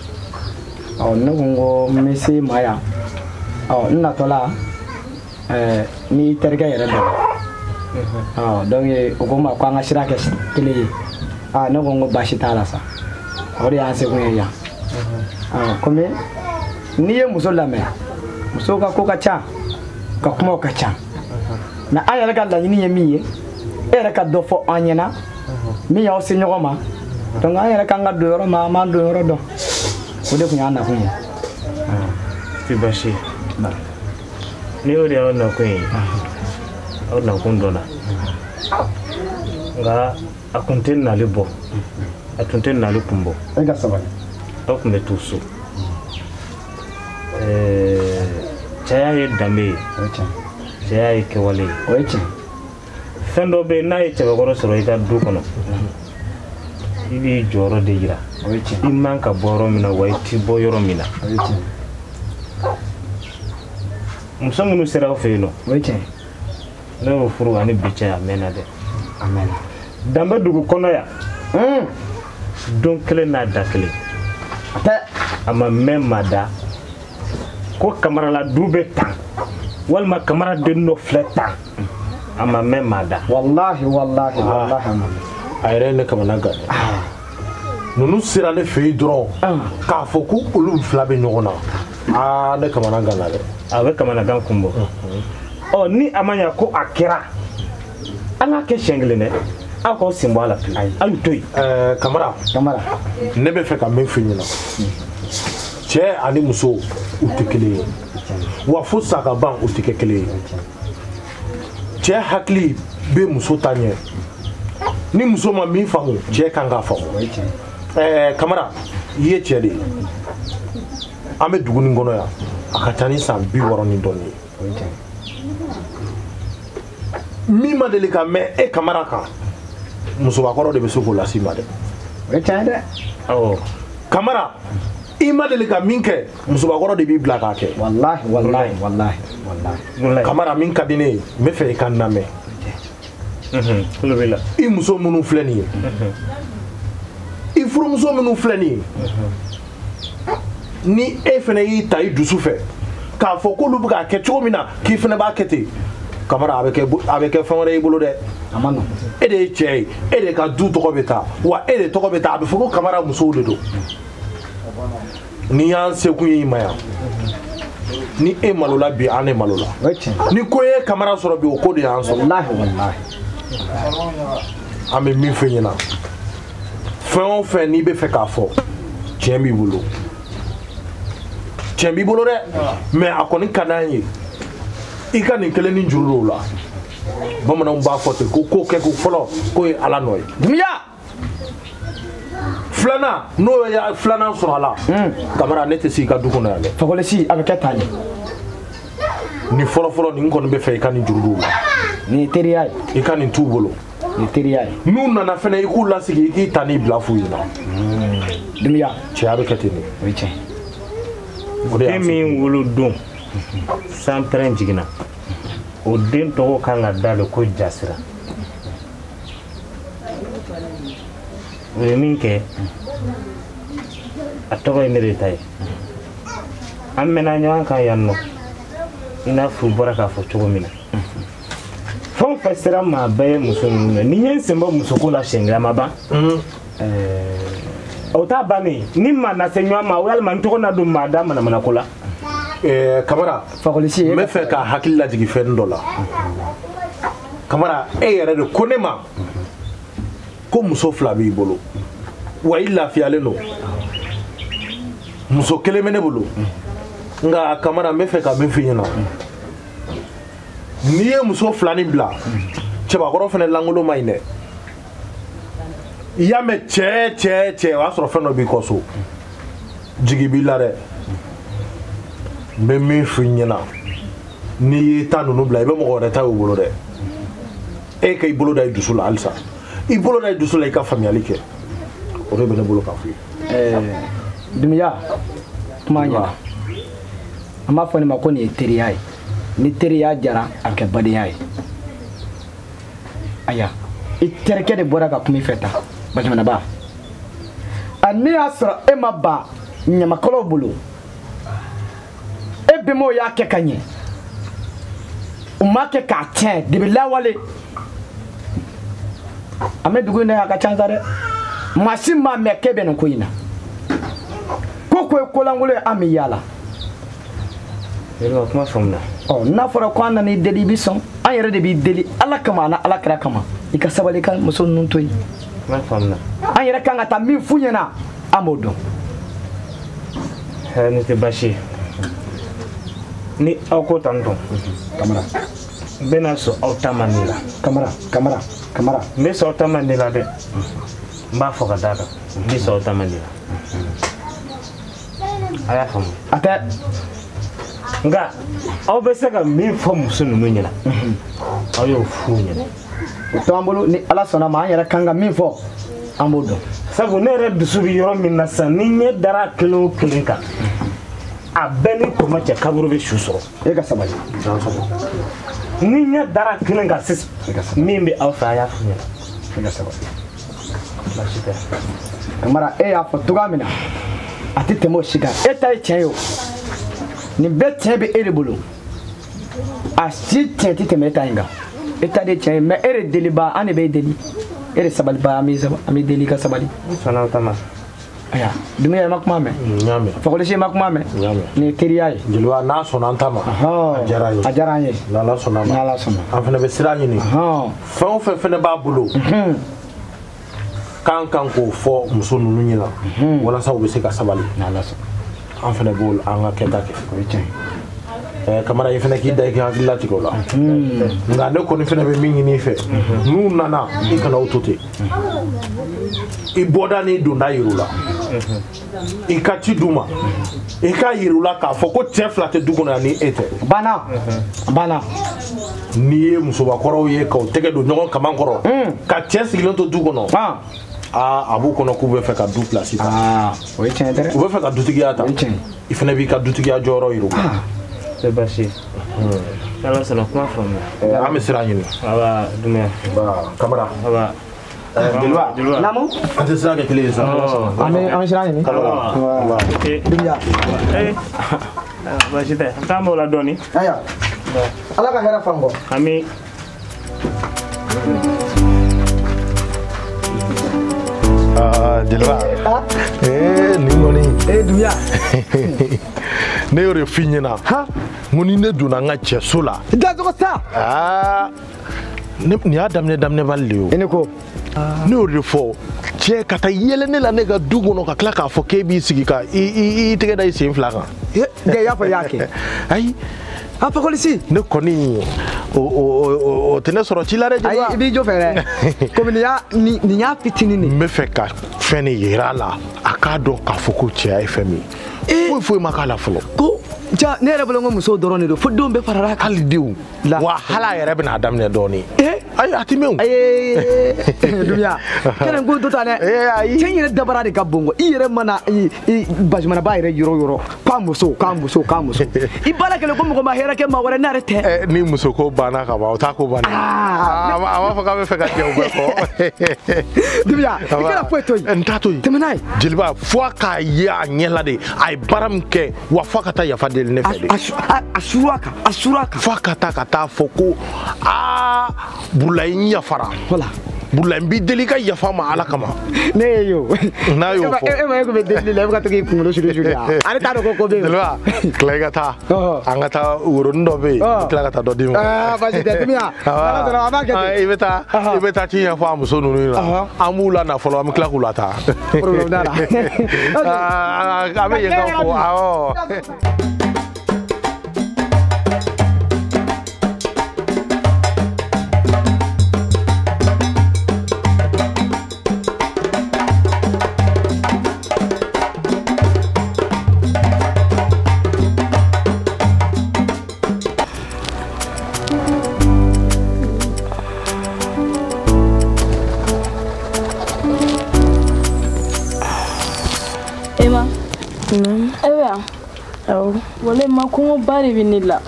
Ɔ ne ko n ko n bɛ se ma yan. Ɔ n natɔla n'i terikɛ yɛrɛ dɔn. Ɔ donc o ko n ma ko an ka sira kɛ kelen ye. Ah, ne ko n ko baasi t'a la sa. O de y'an sekun ye yan. Ɔ komi n'i ye muso lamɛn, musow ka ko ka ca. Ka kumaw ka ca. Mais an yɛrɛ ka laɲini ye min ye, e yɛrɛ ka dɔ fɔ an ɲɛna min y'aw se ɲɔgɔn ma. Donc an yɛrɛ kan ka don yɔrɔ min an b'an don yɔrɔ dɔn. O de tun y'an nakun ye. Tɛ baasi ye. Ni o de y'aw nakun ye, aw nakun dɔnna. Nka a kun tɛ nali bɔ, a tun tɛ nali kun bɔ. E ka sabali. Aw tun bɛ to so. Cɛya ye danbe ye. Cɛya ye kɛwale ye. O ye tiɲɛ. Fɛn dɔ bɛ yen n'a ye cɛbakɔrɔ sɔrɔ i ka du kɔnɔ, i b'i jɔyɔrɔ de yira. O ye tiɲɛ. I man ka bɔ yɔrɔ min na wa i ti bɔ yɔrɔ min na. O ye tiɲɛ. Muso minnu sera aw fɛ yen nɔ. O ye tiɲɛ. Ne y'o furu ani bi cɛ a mɛnna dɛ. A mɛnna. Danbe dugu kɔnɔ yan. Don kelen n'a da kelen. A ma mɛn maa da ko Kamarala du bɛ tan walima Kamara den dɔ filɛ tan. A ma mɛn maa da. Walahi walahi walahi a ma mɛn. A yɛrɛ ye ne kamana gan dɛ. Ninnu sera ne fɛ yen dɔrɔn k'a fɔ ko olu fila bɛ ɲɔgɔn na. Aa ne kamana gan na dɛ. A bɛ kamanagan kun bɔ. Ɔ ni a ma ɲa ko a kɛra, an k'a kɛ siɲɛ kelen dɛ. Aw k'aw sen bɔ a la pewu. Aw y'u to yen. Kamara. Kamara. Ne bɛ fɛ ka min f'i ɲɛna. Cɛ ani muso u tɛ kelen ye. Wa fo sa ka ban u tɛ kɛ kelen ye. Cɛ hakili bɛ muso ta ɲɛ. Ni muso ma min faamu, cɛ kan k'a faamu. Kamara, i ye cɛ de ye. An bɛ dugu nin kɔnɔ yan, a ka ca ni san 60 ni dɔɔnin ye. Min ma deli ka mɛn e Kamara kan, musobakɔrɔ de bɛ se k'o las'i ma dɛ. O ye tiɲɛ ye dɛ. Awɔ. Kamara, i ma deli ka min kɛ, musobakɔrɔ de b'i bila k'a kɛ. Walahi walahi walahi walahi. Kamara, min ka di ne ye, n bɛ fɛ i ka n lamɛn. Tulo b'i la. I muso minnu filɛ nin ye, i furumuso minnu filɛ nin ye, ni e fana y'i ta i dusu fɛ k'a fɔ k'olu bɛ k'a kɛ cogo min na k'i fana b'a kɛ ten, Kamara a bɛ kɛ fɛn wɛrɛ y'i bolo dɛ. A ma nɔgɔn. E de ye cɛ ye, e de ka du tɔgɔ bɛ taa, wa e de tɔgɔ bɛ taa, a bɛ fɔ ko Kamara musow de don. N'i y'an sekun y'i ma yan, ni e malola bi an de malola. Ni ko ye Kamara sɔrɔ bi o ko de y'an sɔrɔ. Walahi walahi. An bɛ min f'i ɲɛna, fɛn o fɛn n'i bɛ fɛ k'a fɔ, tiɲɛ b'i bolo. Tiɲɛ b'i bolo dɛ, mais a kɔni ka d'an ye i ka nin kelen ni juru dɔw la. Bamananw b'a fɔ ten ko ko kɛ ko fɔlɔ k'o ye Ala nɔ ye. Dunbiya. Filanan n'o ye filanan sɔrɔ a la, Kamara ne tɛ se i ka du kɔnɔ yan dɛ. Fakɔlɔsi a bɛ kɛ tan de. Nin fɔlɔfɔlɔ nin kɔni bɛ fɛ i ka nin juru dɔw la. Nin ye teriya ye. I ka nin t'u bolo. Nin ye teriya ye. N'u nana fɛnɛ i k'u lasigi i k'i ta n'i bila f'u ɲɛna. Dunbiya. Cɛya bɛ kɛ ten de. O ye tiɲɛ. Den min wolo don san pɛrɛn jiginna, o den tɔgɔ kan ka da de ko Jasira. O ye min kɛ, a tɔgɔ ye ne de ta ye. An mɛnna ɲɔgɔn kan yan nɔ, i n'a fɔ u bɔra k'a fɔ cogo min na. Fɛn o fɛn sera maa bɛɛ ye muso ninnu na, ni n ye n sen bɔ musoko la siɲɛ kelen a ma ban. O t'a bannen, ni maa na se ɲɔgɔn ma walima n tɔgɔ na don maa da manamanako la. Kamara, Fakɔlɔsi, n bɛ fɛ ka hakili lajigin fɛn dɔ la. Kamara, e yɛrɛ de ko ne ma ko muso fila b'i bolo, wa i lafiyalen don. Muso kelen bɛ ne bolo, nka Kamara n bɛ fɛ ka min f'i ɲɛna, n'i ye muso fila nin bila, cɛbakɔrɔ fana lankolon man ɲi dɛ. I y'a mɛn cɛ cɛ cɛ, o y'a sɔrɔ fɛn dɔ b'i kɔ so, jigi b'i la dɛ. N bɛ min f'i ɲɛna, n'i y'i ta ninnu bila, i bɛ mɔgɔ wɛrɛ ta y'u bolo dɛ. E ka i bolo da i dusu la halisa, i bolo da i dusu la i ka faamuyali kɛ, o de bɛ ne bolo k'a f'i ye. Dunbiya, kuma ɲɛna. An b'a fɔ nin ma ko nin ye teriya ye. Ni teriya jara a bɛ kɛ badenya ye. Aya, i terikɛ de bɔra ka kuma i fɛ tan, Bajamanaba. A ne y'a sɔrɔ e ma ban ɲamakalaw bolo, e bɛnbaw y'a kɛ ka ɲɛ, u m'a kɛ k'a tiɲɛ debi lawale. An bɛ dugu in na yan a ka ca sa dɛ. Maa si m'a mɛn k'e bɛ nin ko in na. Ko ko ye kolankolon ye an bɛ yaala. Jeliba kuma faamuna. Ɔ n'a fɔra ko an nana i deli i bɛ sɔn an yɛrɛ de b'i deli Ala kama ani Ala kira kama i ka sabali ka muso ninnu to yen. Kuma faamuna. An yɛrɛ kan ka taa min f'u ɲɛna an b'o dɔn. Ne tɛ baasi ye. Ni aw ko tan tɔ. Kamara. N bɛna sɔn aw ta ma ne la. Kamara Kamara Kamara. N bɛ sɔn aw ta ma ne la dɛ. N b'a fɔ ka d'a kan. N bɛ sɔn aw ta ma ne la. A y'a faamu. A tɛ. Nka aw bɛ se ka min fɔ muso ninnu ɲɛna. Aw y'o f'u ɲɛna. O t'an bolo ni Ala sɔnna ma an yɛrɛ kan ka min fɔ an b'o dɔn. Sabu ne yɛrɛ dusu bɛ yɔrɔ min na sisan ni ɲɛ dara kelen o kelen kan a bɛɛ ni kɔmɔ cɛ kaburu bɛ su sɔrɔ. E ka sabali. Ni ɲɛ dara kelen kan sisan min bɛ aw fɛ a y'a f'u ɲɛna. E ka sabali. Baasi tɛ. Kamara e y'a fɔ cogoya min na a tɛ tɛmɛ o si kan e ta ye tiɲɛ ye o nin bɛɛ tiɲɛ bɛ e de bolo a si tiɲɛ tɛ tɛmɛ e ta in kan e ta de ye tiɲɛ ye mɛ e de deliba an de b'e deli e de sabaliba an b'i deli i ka sabali. N sɔnna o ta ma. Ayiwa Dumbuya i ma kuma mɛn. N y'a mɛn. Fakɔlɔsi i ma kuma mɛn. N y'a mɛn. Nin ye teriya ye. Jeliba n'a sɔnna an ta ma. A diyara an ye. A diyara an ye. N'Ala sɔnna ma. N'Ala sɔnna. An fana bɛ sira ɲini. Fɛn o fɛn fana b'a bolo. K'an kan k'o fɔ muso ninnu ɲɛna. Walasa u bɛ se ka sabali. N'Ala sɔnna. An fana b'o an ka kɛta kɛ. O ye tiɲɛ ye. Kamara i fana k'i da i ka hakili latigɛ o la. Nka ne kɔni fana bɛ min ɲini i fɛ. N'u nana i kana u to ten. I bɔda n'i donda yir'u la. I ka ci d'u ma. I ka yir'u la k'a fɔ ko cɛ fila tɛ du kɔnɔ yan ni e tɛ. Banna. Banna. N'i ye musobakɔrɔw ye k'aw tɛgɛ don ɲɔgɔn kaman kɔrɔ. Ka cɛ sigilen to du kɔnɔ. Aa a b'u kɔnɔ k'u bɛ fɛ ka du pilasi ta. O ye tiɲɛ dɛ. U bɛ fɛ ka dutigiya ta. O ye tiɲɛ ye. I fana b'i ka dutigiya jɔyɔrɔ yir'u la. Tɛ baasi ye. N'Ala sɔnna kuma faamuna. An bɛ sira ɲini. Aba Dumbuya. Kamara. Aba. Jeliba. Naamu. An tɛ sira kɛ kelen ye sa. An bɛ sira ɲini. Kamara. Dumbuya. Baasi tɛ. An t'an b'o la dɔɔni. Ayiwa. Ala ka hɛrɛ fan kɔ. Ami. Jeliba. Nin kɔni. Dumbuya. Ne y'o de f'i ɲɛna. N ko ni ne donna n ka cɛso la. Dasogo sa. Nin y'a daminɛ daminɛbali de ye o. I ni ko. Ne y'o de fɔ cɛ ka taa yɛlɛ ne la ne ka du kɔnɔ ka tila k'a fɔ k'e b'i sigi ka i tɛgɛ da i sen fila kan. Nka i y'a fɔ i y'a kɛ. Ayi. A Fakɔlɔsi. Ne kɔni o tɛ ne sɔrɔ ci la dɛ Jeliba. Ayi i b'i jɔ fɛ dɛ. Komi nin y'a fitinin de. N bɛ fɛ ka fɛn de yir'a la a k'a dɔn k'a fɔ ko cɛya ye fɛn min ye. Foyi foyi ma k'a la fɔlɔ. Ko ja ne yɛrɛ bolo n ko musow dɔrɔn de don fo denw bɛɛ farala kan. Hali denw. Wa hali a yɛrɛ bɛna daminɛ dɔɔnin. Ayi a ti mɛn o. Ayi Dumbuya kɛnɛ ko dɔ ta dɛ. Ayi. Cɛ in yɛrɛ dabara de ka bon kɔ i yɛrɛ mana i Bazumanaba yɛrɛ yɔrɔ yɔrɔ k'a muso k'a muso k'a muso i baara kɛlɛ ko mɔgɔ ma hɛrɛ kɛ maa wɛrɛ n'a yɛrɛ tɛ. Ni muso ko banna ka ban o t'a ko bannen. A b'a fɔ k'a bɛ fɛ ka jɛ o bɛɛ kɔ. Dumbuya i kana foyi to yen. N t'a to yen. Tɛmɛ n'a ye. Jeliba fo a k'a ye a ɲɛ la de a ye baara min kɛ wa fo a ka taa yafa deli ne fɛ de. A suru a kan a suru a kan. Fo a ka taa fɔ ko aa Burulayi n yafara. Voilà. Burulayi n b'i deli i ka yafa ma Ala kama. Ne ye yo. N'a y'o fɔ. E ma e kun bɛ delili la e bɛ ka to k'i kunkolo suru suru yan. Ale t'a dɔn ko ko bɛ yen. Jeliba tila i ka taa. An ka taa woronin dɔ bɛ yen. I tila ka taa dɔ d'i ma. Baasi tɛ Dumbuya. Ala sɔnna an b'a kɛ ten. I bɛ taa ci ɲɛfɔ a muso ninnu ɲɛna. An b'u la na fɔlɔ an bɛ tila k'u la taa. Problème t'a la. An bɛ yen ka fɔ awɔ. Ema. E bɛ yan? Awɔ. Walayi ma kɔngɔba de bɛ ne la.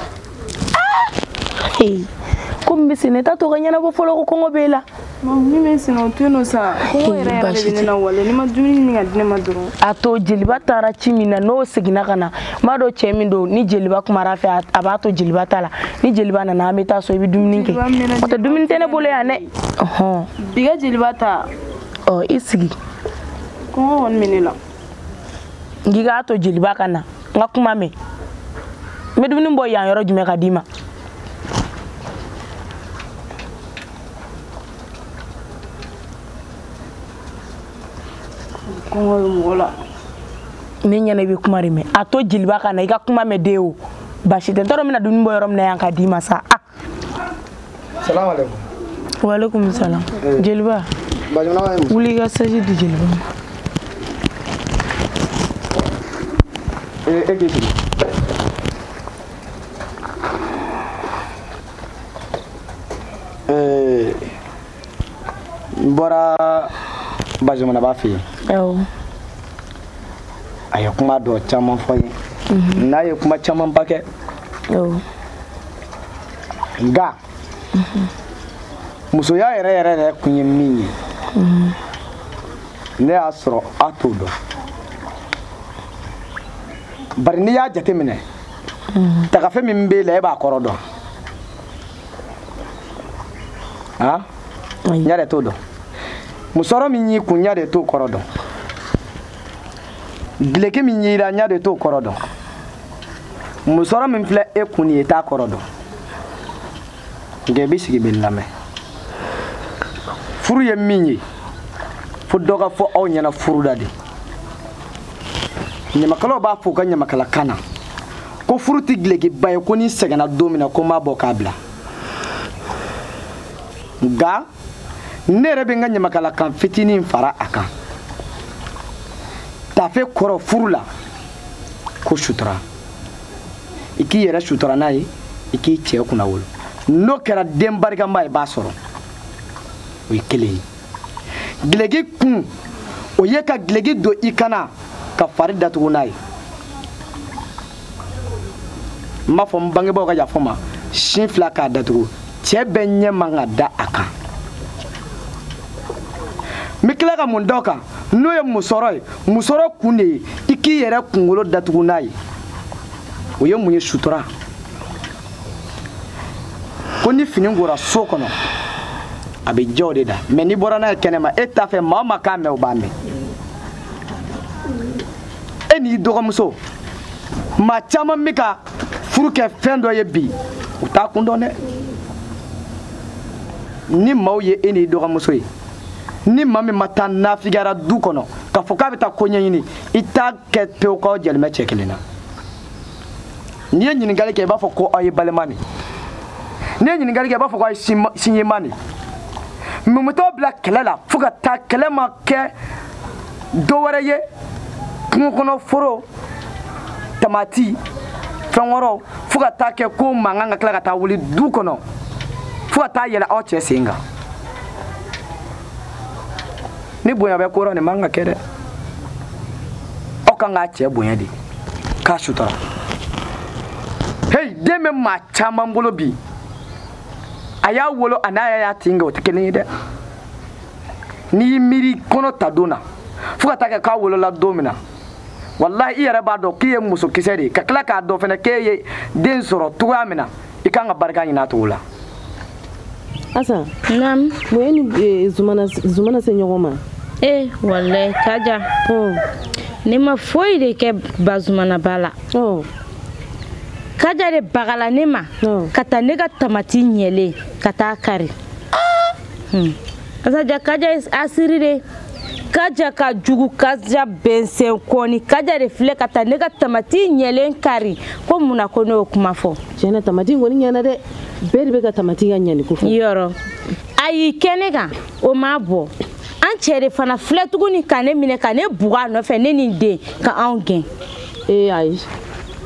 Ko min bɛ sen na i t'a to ka ɲɛnabɔ fɔlɔ ko kɔngɔ b'e la. Min bɛ sen na o to yen nɔ sa. Kɔngɔ yɛrɛ yɛrɛ de bɛ ne la walayi n'i ma dumuni ɲini ka di ne ma dɔrɔn. A to jeliba taara ci min na n'o seginna ka na n b'a dɔn cɛ min don ni jeliba kumara a fɛ a b'a to jeliba ta la ni jeliba nana an bɛ taa so i bɛ dumuni kɛ. O tɛ dumuni tɛ ne bolo yan dɛ. Bi ka jeliba ta. Ɔ i sigi. Kɔngɔ kɔni bɛ ne la. N k'i k'a to jeliba ka na n ka kuma mɛn. N bɛ dumuni bɔ yan yɔrɔ jumɛn ka d'i ma? Kɔngɔ bɛ mɔgɔ la. Ne ɲɛna i bɛ kuma de mɛn. A to jeliba ka na i ka kuma mɛn den o. Baasi tɛ n t'a dɔn n bɛna dumuni bɔ yɔrɔ min na yan ka d'i ma sa. Ah. Salamu alaikum. Wa alaikum salam. Jeliba. Wuli i ka saji di jeliba ma. E k'i sigi. N bɔra Bazumanaba fɛ yen. Awɔ. A ye kuma dɔ caman fɔ n ye. N'a ye kuma camanba kɛ. Awɔ. Nka musoya yɛrɛ yɛrɛ yɛrɛ kun ye min ye. Ne y'a sɔrɔ a t'o dɔn. Bari n'i y'a jateminɛ, tagafe min b'e la e b'a kɔrɔ dɔn. Han? N yɛrɛ t'o dɔn. Musɔrɔ min y'i kun ɲa de t'o kɔrɔ dɔn. Gileki min y'i la ɲa de t'o kɔrɔ dɔn. Musɔrɔ min filɛ e kun nin ye i t'a kɔrɔ dɔn. Nka i b'i sigi bɛ lamɛn. Furu ye min ye, fo dɔ ka fɔ aw ɲɛna furu la de. Ɲamakalaw b'a fɔ u ka ɲamakalakan na ko furu tɛ gilekiba ye ko n'i sɛgɛnna don min na ko n b'a bɔ k'a bila. Nka ne yɛrɛ bɛ n ka ɲamakalakan fitinin fara a kan. Tafe kɔrɔ furu la ko sutura. I k'i yɛrɛ sutura n'a ye, i k'i cɛ kunna wolo. N'o kɛra den barikama ye i b'a sɔrɔ. O ye kelen ye. Gileki kun, o ye ka gileki don i kana ka fari datugu n'a ye. N b'a fɔ n bangebaaw ka yafa n ma, sin fila k'a datugu, cɛ bɛɛ ɲɛ man ka da a kan. N bɛ tila ka mun da o kan, n'o ye musɔrɔ ye, musɔrɔ kun de ye i k'i yɛrɛ kunkolo datugu n'a ye. O ye mun ye? Sutura. Ko ni fini kora so kɔnɔ, a bɛ jɛ o de da. Mɛ n'i bɔra n'a ye kɛnɛma, e t'a fɛ maa o maa k'a mɛn, o b'a mɛn. E n'i dɔgɔmuso, maa caman bɛ ka furu kɛ fɛn dɔ ye bi, u t'a kun dɔn dɛ. Ni maaw ye e n'i dɔgɔmuso ye, ni maa min ma taa nafigara du kɔnɔ k'a fɔ k'a bɛ taa ko ɲɛɲini, i t'a kɛ pewu k'aw jɛlen bɛ cɛ kelen na. N'i ye ɲininkali kɛ, i b'a fɔ ko aw ye balima de. N'i ye ɲininkali kɛ, i b'a fɔ ko aw ye siɲɛma de. Mun bɛ t'aw bila kɛlɛ la fo ka taa kɛlɛ ma kɛ dɔ wɛrɛ ye, kungo kɔnɔ foro, tamati, fɛn wɛrɛw, fo ka taa kɛ ko mankan ka tila ka taa wuli du kɔnɔ, fo ka taa yɛlɛ aw cɛ sen kan. Ni bonya bɛ ko rɔ, nin man ka kɛ dɛ. Aw kan k'a cɛ bonya de, k'a sutura. Hey, den bɛ maa caman bolo bi, a y'a wolo a n'a y'a tin kɛ, o tɛ kelen ye dɛ. N'i y'i miiri kɔnɔ ta don na, fo ka taa kɛ k'a wolola don min na, walahi i yɛrɛ b'a dɔn k'i ye musokisɛ de ye, ka tila k'a dɔn fɛnɛ k'e ye den sɔrɔ cogoya min na, i kan ka barika ɲini a cogo la. Asa. Naam. Mun ye ni Zumana se ɲɔgɔn ma? Walayi Kaja. Ne ma foyi de kɛ Bazumana ba la. Kaja de bagala ne ma ka taa ne ka tamati ɲɛlen ka taa kari. Asaja Kaja asiri de. Kaja ka jugu, Kaja bɛnsɛn kɔni. Kaja de filɛ ka taa ne ka tamati ɲɛlen kari. Ko mun na ko ne y'o kuma fɔ? Tiɲɛ na tamati kɔni ɲɛna dɛ. Bɛɛ de bɛ ka tamati ka ɲɛni ko fɔ. Yɔrɔ. A y'i kɛ ne kan, o ma bɔ. An cɛ de fana filɛ tuguni ka ne minɛ ka ne bugɔ a nɔfɛ, ne ni n den ka anw gɛn. Ee ayi,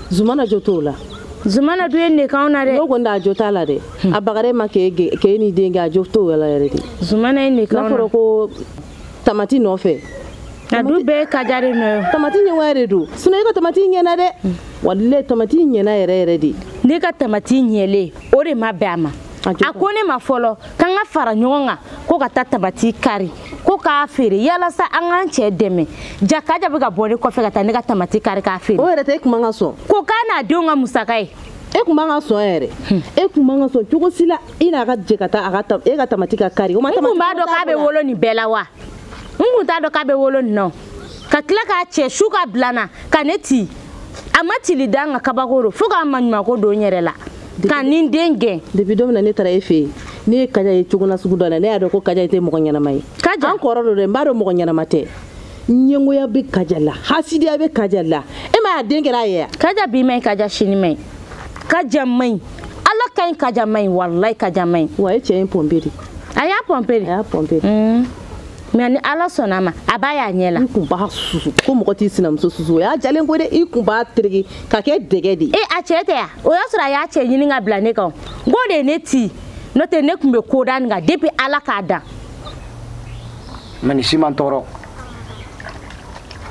Zumana jo t'o la. Zumana dun ye ne k'anw na dɛ. N'o kɔni a jo t'a la dɛ. A bagara e ma k'e n'i den gɛn, a jo t'o la yɛrɛ de. Zumana ye ne k'anw na. N'a fɔra ko tamati nɔfɛ. A dun bɛɛ ye Kaja de nɔ ye. Tamati ɲɛwa de don. Sinon e ka tamati ɲɛna dɛ. Walayi tamati ɲɛna yɛrɛ yɛrɛ de. Ne ka tamati ɲɛlen, o de ma bɛn a ma. A ko ne ma fɔlɔ k'an ka fara ɲɔgɔn kan ko ka taa tamati kari, ko k'a feere yalasa an k'an cɛ dɛmɛ. Ja Kaja bɛ ka bɔ ne kɔfɛ ka taa ne ka tamati kari k'a feere. O yɛrɛ tɛ e kun man ka sɔn. Ko k'a n'a denw ka musaka ye. E kun man ka sɔn yɛrɛ. E kun man ka sɔn cogo si la i n'a ka jɛ ka taa a ka e ka tamati ka kari. O ma tamati. N kun b'a dɔn k'a bɛ wolo nin bɛɛ la wa? N kun t'a dɔn k'a bɛ wolo nin nɔ. Ka tila k'a cɛ su ka bila n na ka ne ci. A ma tili da n ka kabako don fo k'a maɲumanko don n yɛrɛ la. Ka ni den gɛn. Depuis don min na ne taara e fɛ yen, ne ye Kaja ye cogo na sugu dɔ la, ne y'a dɔn ko Kaja tɛ mɔgɔ ɲɛnama ye. Kaja an kɔrɔ don dɛ, n b'a dɔn mɔgɔ ɲɛnama tɛ. Ɲɛngoya bɛ Kaja la, hasidiya bɛ Kaja la. E ma y'a den kɛra a ye wa? Kaja bi man ɲi, Kaja sini man ɲi. Kaja man ɲi. Ala ka ɲi, Kaja man ɲi, walayi Kaja man ɲi. Wa e cɛ ye pɔnpe de. A y'a pɔnpe de. A y'a pɔnpe de. Mais ni Ala sɔnna a ma, a b'a y'a ɲɛ la. I kun b'a susu ko mɔgɔ t'i sinamuso susu, o y'a jalen ko dɛ, i kun b'a tereke ka kɛ dɛgɛ de ye. E a cɛ tɛ yan, o y'a sɔrɔ a y'a cɛ ɲini ka bila ne kan. N k'o de ye ne ci, n'o tɛ ne kun bɛ ko da nin kan depuis Ala k'a dan. Mais nin si man tɔɔrɔ.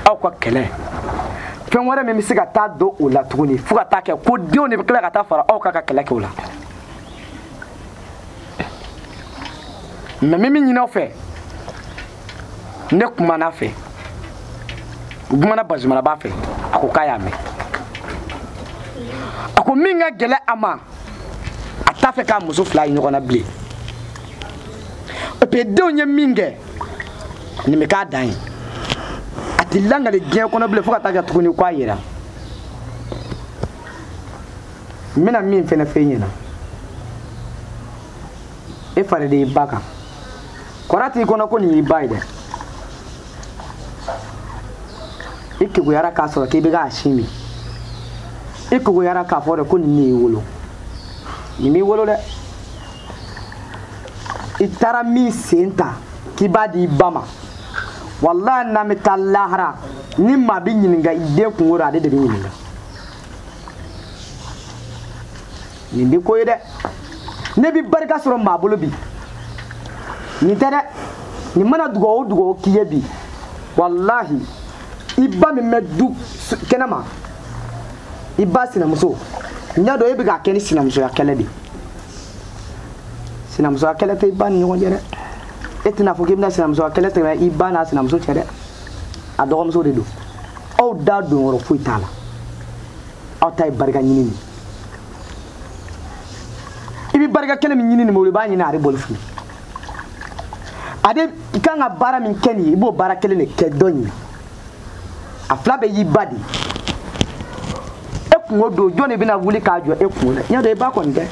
Aw ka kɛlɛ fɛn wɛrɛ min bɛ se ka taa don o la tuguni fo ka taa kɛ ko denw de bɛ tila ka taa fara aw kan ka kɛlɛ kɛ o la. Mais min bɛ ɲini aw fɛ, ne kumana fɛ, u kumana Bazumanaba fɛ, a ko k'a y'a mɛn. A ko min ka gɛlɛn a ma, a t'a fɛ k'a muso fila ye ɲɔgɔn na bilen. Et puis denw ye min kɛ, nin bɛ k'a dan ye. A tɛ langali diɲɛ kɔnɔ bilen fo ka taa kɛ tuguni k'a yera. N bɛna min fɛnɛ f'e ɲɛna, e fari de y'i ba kan. Kɔrɔ t'i kɔnɔ ko nin y'i ba ye dɛ. I keguyara k'a sɔrɔ k'i bɛ k'a sin min. I keguyara k'a fɔ de ko nin de y'i wolo. Nin m'i wolo dɛ. I taara min sen ta k'i b'a di i ba ma. Walahi n'an bɛ taa lahara, ni maa bɛ ɲininka i den kungo la, ale de bɛ ɲininka. Nin tɛ ko ye dɛ. Ne bɛ barika sɔrɔ maa bolo bi. Nin tɛ dɛ. Nin mana dugawu o dugawu k'i ye bi, walahi i ba min bɛ du kɛnɛma, i ba sinamuso, n y'a dɔn e bɛ k'a kɛ ni sinamusoya kɛlɛ de ye. Sinamusoya kɛlɛ tɛ i ba ni ɲɔgɔn cɛ dɛ. E tɛna fɔ k'i bɛna sinamusoya kɛlɛ tɛmɛ i ba n'a sinamuso cɛ dɛ. A dɔgɔmuso de don. Aw da don yɔrɔ foyi t'a la. Aw ta ye barika ɲini de ye. I bɛ barika kɛlɛ min ɲini nin bolo, i b'a ɲini a de bolo fili. Ale i kan ka baara min kɛ nin ye, i b'o baara kelen de kɛ dɔ in ye. A fila bɛɛ y'i ba de ye. E kungo don, jɔn de bɛna wuli k'a jɔ e kungo la? N y'a dɔn i ba kɔni tɛ.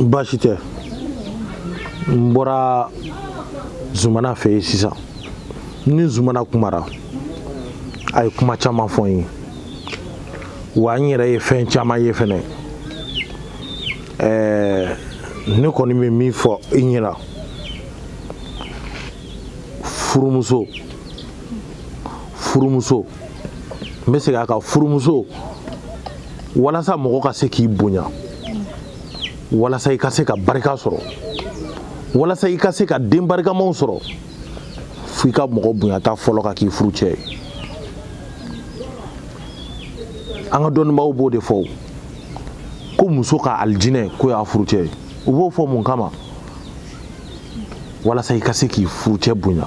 Baasi tɛ. N bɔra Zumana fɛ yen sisan. Ni Zumana kumara, a ye kuma caman fɔ n ye. Wa n yɛrɛ ye fɛn caman ye fɛnɛ. Ne kɔni bɛ min fɔ i ɲɛna, furumuso, n bɛ segin a kan, furumuso, walasa mɔgɔ ka se k'i bonya, walasa i ka se ka barika sɔrɔ, walasa i ka se ka den barikamaw sɔrɔ, fo i ka mɔgɔ bonyata fɔlɔ ka k'i furu cɛ ye. An ka dɔnnibaaw b'o de fɔ, ko muso ka alijinɛ k'o y'a furu cɛ ye. U b'o fɔ mun kama? Walasa i ka se k'i furu cɛ bonya.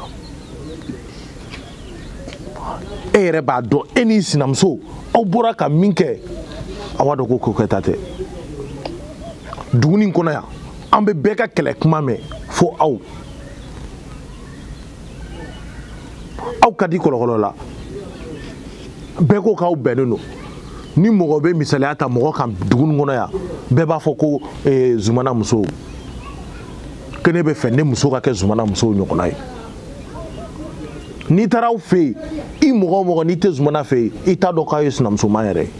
E yɛrɛ b'a dɔn e n'i sinamuso aw bɔra ka min kɛ, aw b'a dɔn ko ko kɛta tɛ. Dugu nin kɔnɔ yan, an bɛ bɛɛ ka kɛlɛ kuma mɛn fo aw. Aw ka di kɔlɔkɔlɔ la, bɛɛ ko k'aw bɛnnen don. Ni mɔgɔ bɛ misaliya ta mɔgɔ kan dugu nin kɔnɔ yan, bɛɛ b'a fɔ ko Zumana musow, ko ne bɛ fɛ ne muso ka kɛ Zumana musow ɲɔgɔnna ye. N'i taara aw fɛ yen, i mɔgɔ o mɔgɔ n'i tɛ Zumana fɛ yen, i t'a dɔn k'a ye sinamusoma yɛrɛ ye.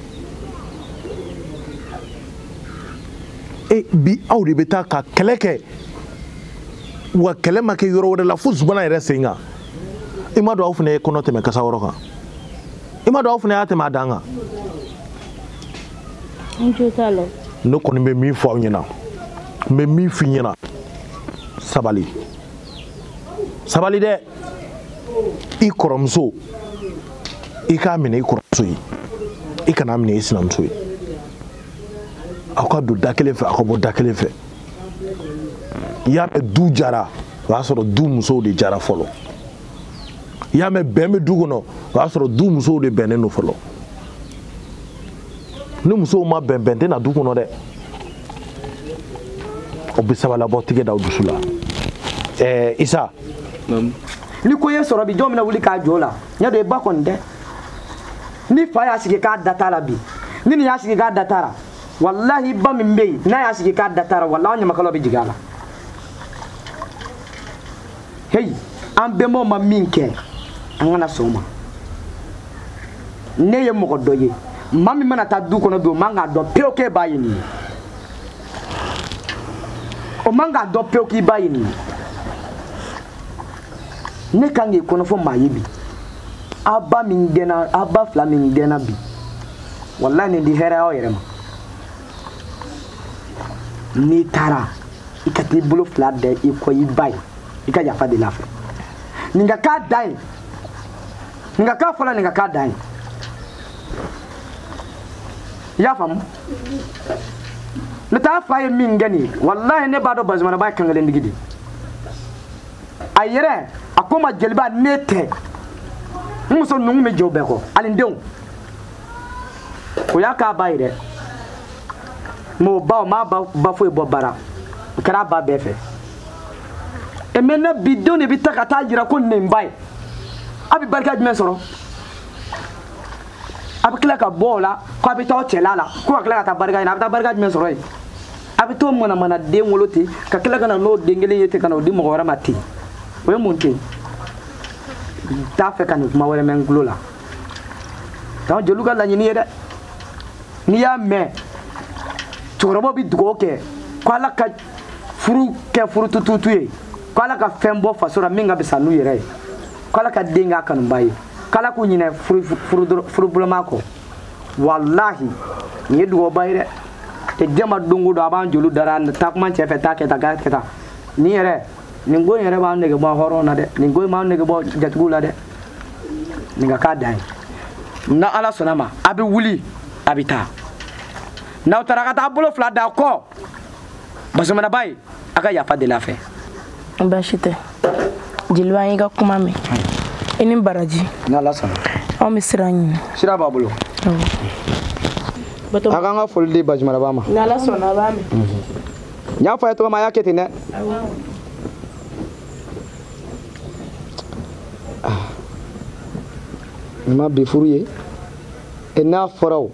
E bi aw de bɛ taa ka kɛlɛ kɛ, wa kɛlɛ ma kɛ yɔrɔ wɛrɛ la fo Zumana yɛrɛ sen kan. I m'a dɔn aw fana ye kɔnɔ tɛmɛ kasa wɔrɔ kan, i m'a dɔn aw fana y'a tɛmɛ a dan kan. N jo t'a la. Ne kɔni bɛ min fɔ aw ɲɛna, n bɛ min f'i ɲɛna, sabali, sabali dɛ. I kɔrɔmuso, i k'a minɛ i kɔrɔmuso ye, i kana minɛ i sinamuso ye. Aw ka don da kelen fɛ, aw ka bɔ da kelen fɛ. I y'a mɛn du jara, o y'a sɔrɔ du musow de jara fɔlɔ. I y'a mɛn bɛn bɛ du kɔnɔ, o y'a sɔrɔ du musow de bɛnnen don fɔlɔ. Ni musow ma bɛn, bɛn tɛ na du kɔnɔ dɛ. Aw bɛ sabalabɔ tigɛ da aw dusu la. Isa. Ni ko ye sɔrɔ bi, jɔn bɛna wuli k'a jɔ o la? N y'a dɔn i ba kɔni tɛ. Ni fa y'a sigi k'a da t'a la bi ni nin y'a sigi k'a da t'a la walahi ba min bɛ yen n'a y'a sigi k'a da t'a la walahi an ɲamakalaw bɛ jigin a la. Heyi an bɛnbaw ma min kɛ an kana sɔn o ma. Ne ye mɔgɔ dɔ ye maa min mana taa du kɔnɔ bi o man k'a dɔn pewu k'e b'a ye nin ye o man k'a dɔn pewu k'i b'a ye nin ye. Ne kan k'i kɔnɔ fɔ maa ye bi aw ba min gɛnna aw ba fila min gɛnna bi walahi nin di hɛrɛ aw yɛrɛ ma. N'i taara i ka t'i bolo fila da i kɔ i ba ye i ka yafa deli a fɛ nin ka k'a dan ye nin ka k'a fɔlɔ nin ka k'a dan ye i y'a faamu. Ne t'a fa ye min kɛ nin ye walahi ne b'a dɔn Bazumanaba ye kankelentigi de ye. A yɛrɛ a ko ma jeliba ne tɛ n muso ninnu bɛ jɛ o bɛɛ kɔ ani denw o y'a k'a ba ye dɛ mɛ o ba o m'a ba foyi bɔ baara o kɛra a ba bɛɛ fɛ. E maintenant bi denw de bɛ taa ka taa jira ko nin ba ye a bɛ barika jumɛn sɔrɔ a bɛ tila ka bɔ o la ko a bɛ taa aw cɛla la ko ka tila ka taa barika ɲini a bɛ taa barika jumɛn sɔrɔ yen a bɛ t'o manamana den wolo ten ka tila ka na n'o den kelen ye ten ka na o di mɔgɔ wɛrɛ ma ten o ye mun ten. N t'a fɛ ka nin kuma wɛrɛ mɛn n tulo la donc jeliw ka laɲini ye dɛ n'i y'a mɛn cɛkɔrɔbaw bɛ dugawu kɛ ko ala ka furu kɛ furu tututu ye ko ala ka fɛn bɔ faso la min ka fisa n'u yɛrɛ ye ko ala ka den k'a kanuba ye ko ala k'u ɲinɛ furubuloma kɔ walahi nin ye dugawuba ye dɛ tɛ jama don o don a b'an joli dara taa kuma cɛ fɛ taa kɛ tan k'a kɛ tan nin yɛrɛ nin ko in yɛrɛ b'an nege bɔ hɔrɔn na dɛ nin ko in b'an nege bɔ jatigiw la dɛ nin ka k'a dan ye n'a ala sɔnna ma a bɛ wuli a bɛ taa n'aw taara ka taa bolo fila da kɔ Bazumanaba ye a ka yafa deli a fɛ. Baasi tɛ jeliba an y'i ka kuma mɛn i ni baraji. N'ala sɔnna. Anw bɛ sira ɲini. Sira b'a bolo. A k'an ka foli di Bazumanaba ma. N'ala sɔnna a b'a mɛn. N y'a fɔ a ye cogo min a y'a kɛ ten dɛ. Nin ma bi furu ye e n'a fɔra o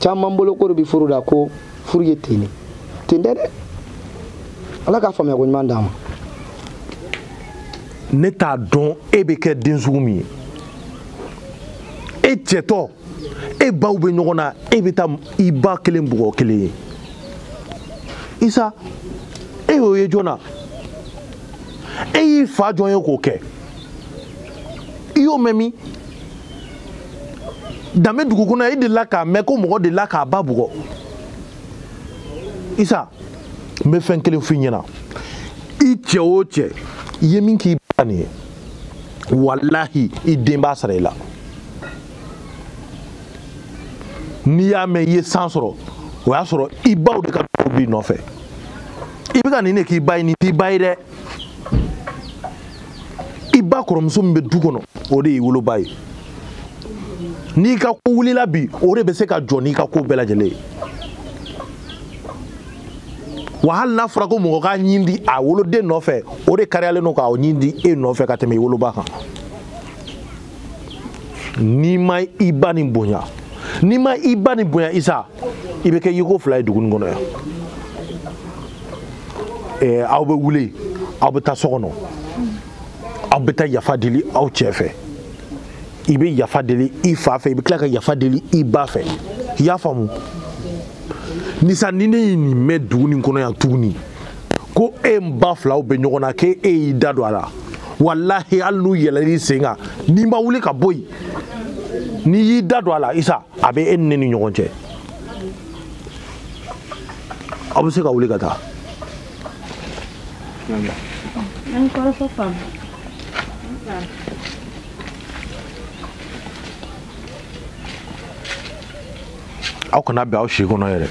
caman bolo ko de bi furu la ko furu ye ten de ten tɛ dɛ ala k'a faamuya ko ɲuman d'an ma. Ne t'a dɔn e bɛ kɛ den sugu min ye e cɛtɔ e baw bɛ ɲɔgɔn na e bɛ taa i ba kelen bugɔ kelen ye Isa e y'o ye joona e y'i fa jɔn ye k'o kɛ i y'o mɛn min danbe dugu kɔnɔ e delila k'a mɛn ko mɔgɔ delila k'a ba bugɔ Isa n bɛ fɛn kelen f'i ɲɛna i cɛ o cɛ i ye min k'i ba nin ye walahi i den b'a sara i la n'i y'a mɛn i ye san sɔrɔ o y'a sɔrɔ i baw de ka dugawu b'i nɔfɛ i bɛ ka nin de k'i ba ye nin t'i ba ye dɛ i ba kɔrɔmuso min bɛ du kɔnɔ o de y'i woloba ye n'i ka ko wulila bi o de bɛ se ka jɔ n'i ka ko bɛɛ lajɛlen ye wa hali n'a fɔra ko mɔgɔ k'a ɲin di a woloden nɔfɛ o de kariyalen don k'a ɲin di e nɔfɛ ka tɛmɛ i woloba kan n'i ma i ba nin bonya n'i ma i ba nin bonya Isa i bɛ kɛ yeko fila ye dugu nin kɔnɔ yan aw bɛ wuli aw bɛ taa so kɔnɔ aw bɛ taa yafa deli aw cɛ fɛ i bɛ yafa deli i fa fɛ i bɛ tila ka yafa deli i ba fɛ i y'a faamu nisa ni ne ye nin mɛn dugu nin kɔnɔ yan tuguni ko e n ba filaw bɛ ɲɔgɔn na k'e y'i da don a la walahi hali n'u yɛlɛl'i sen kan n'i ma wuli ka bɔ yen n'i y'i da don a la Isa a bɛ e ni ne ni ɲɔgɔn cɛ aw bɛ se ka wuli ka taa. An kɔrɔfɔ faamu. Aw kana bɛn aw si kɔnɔ yɛrɛ.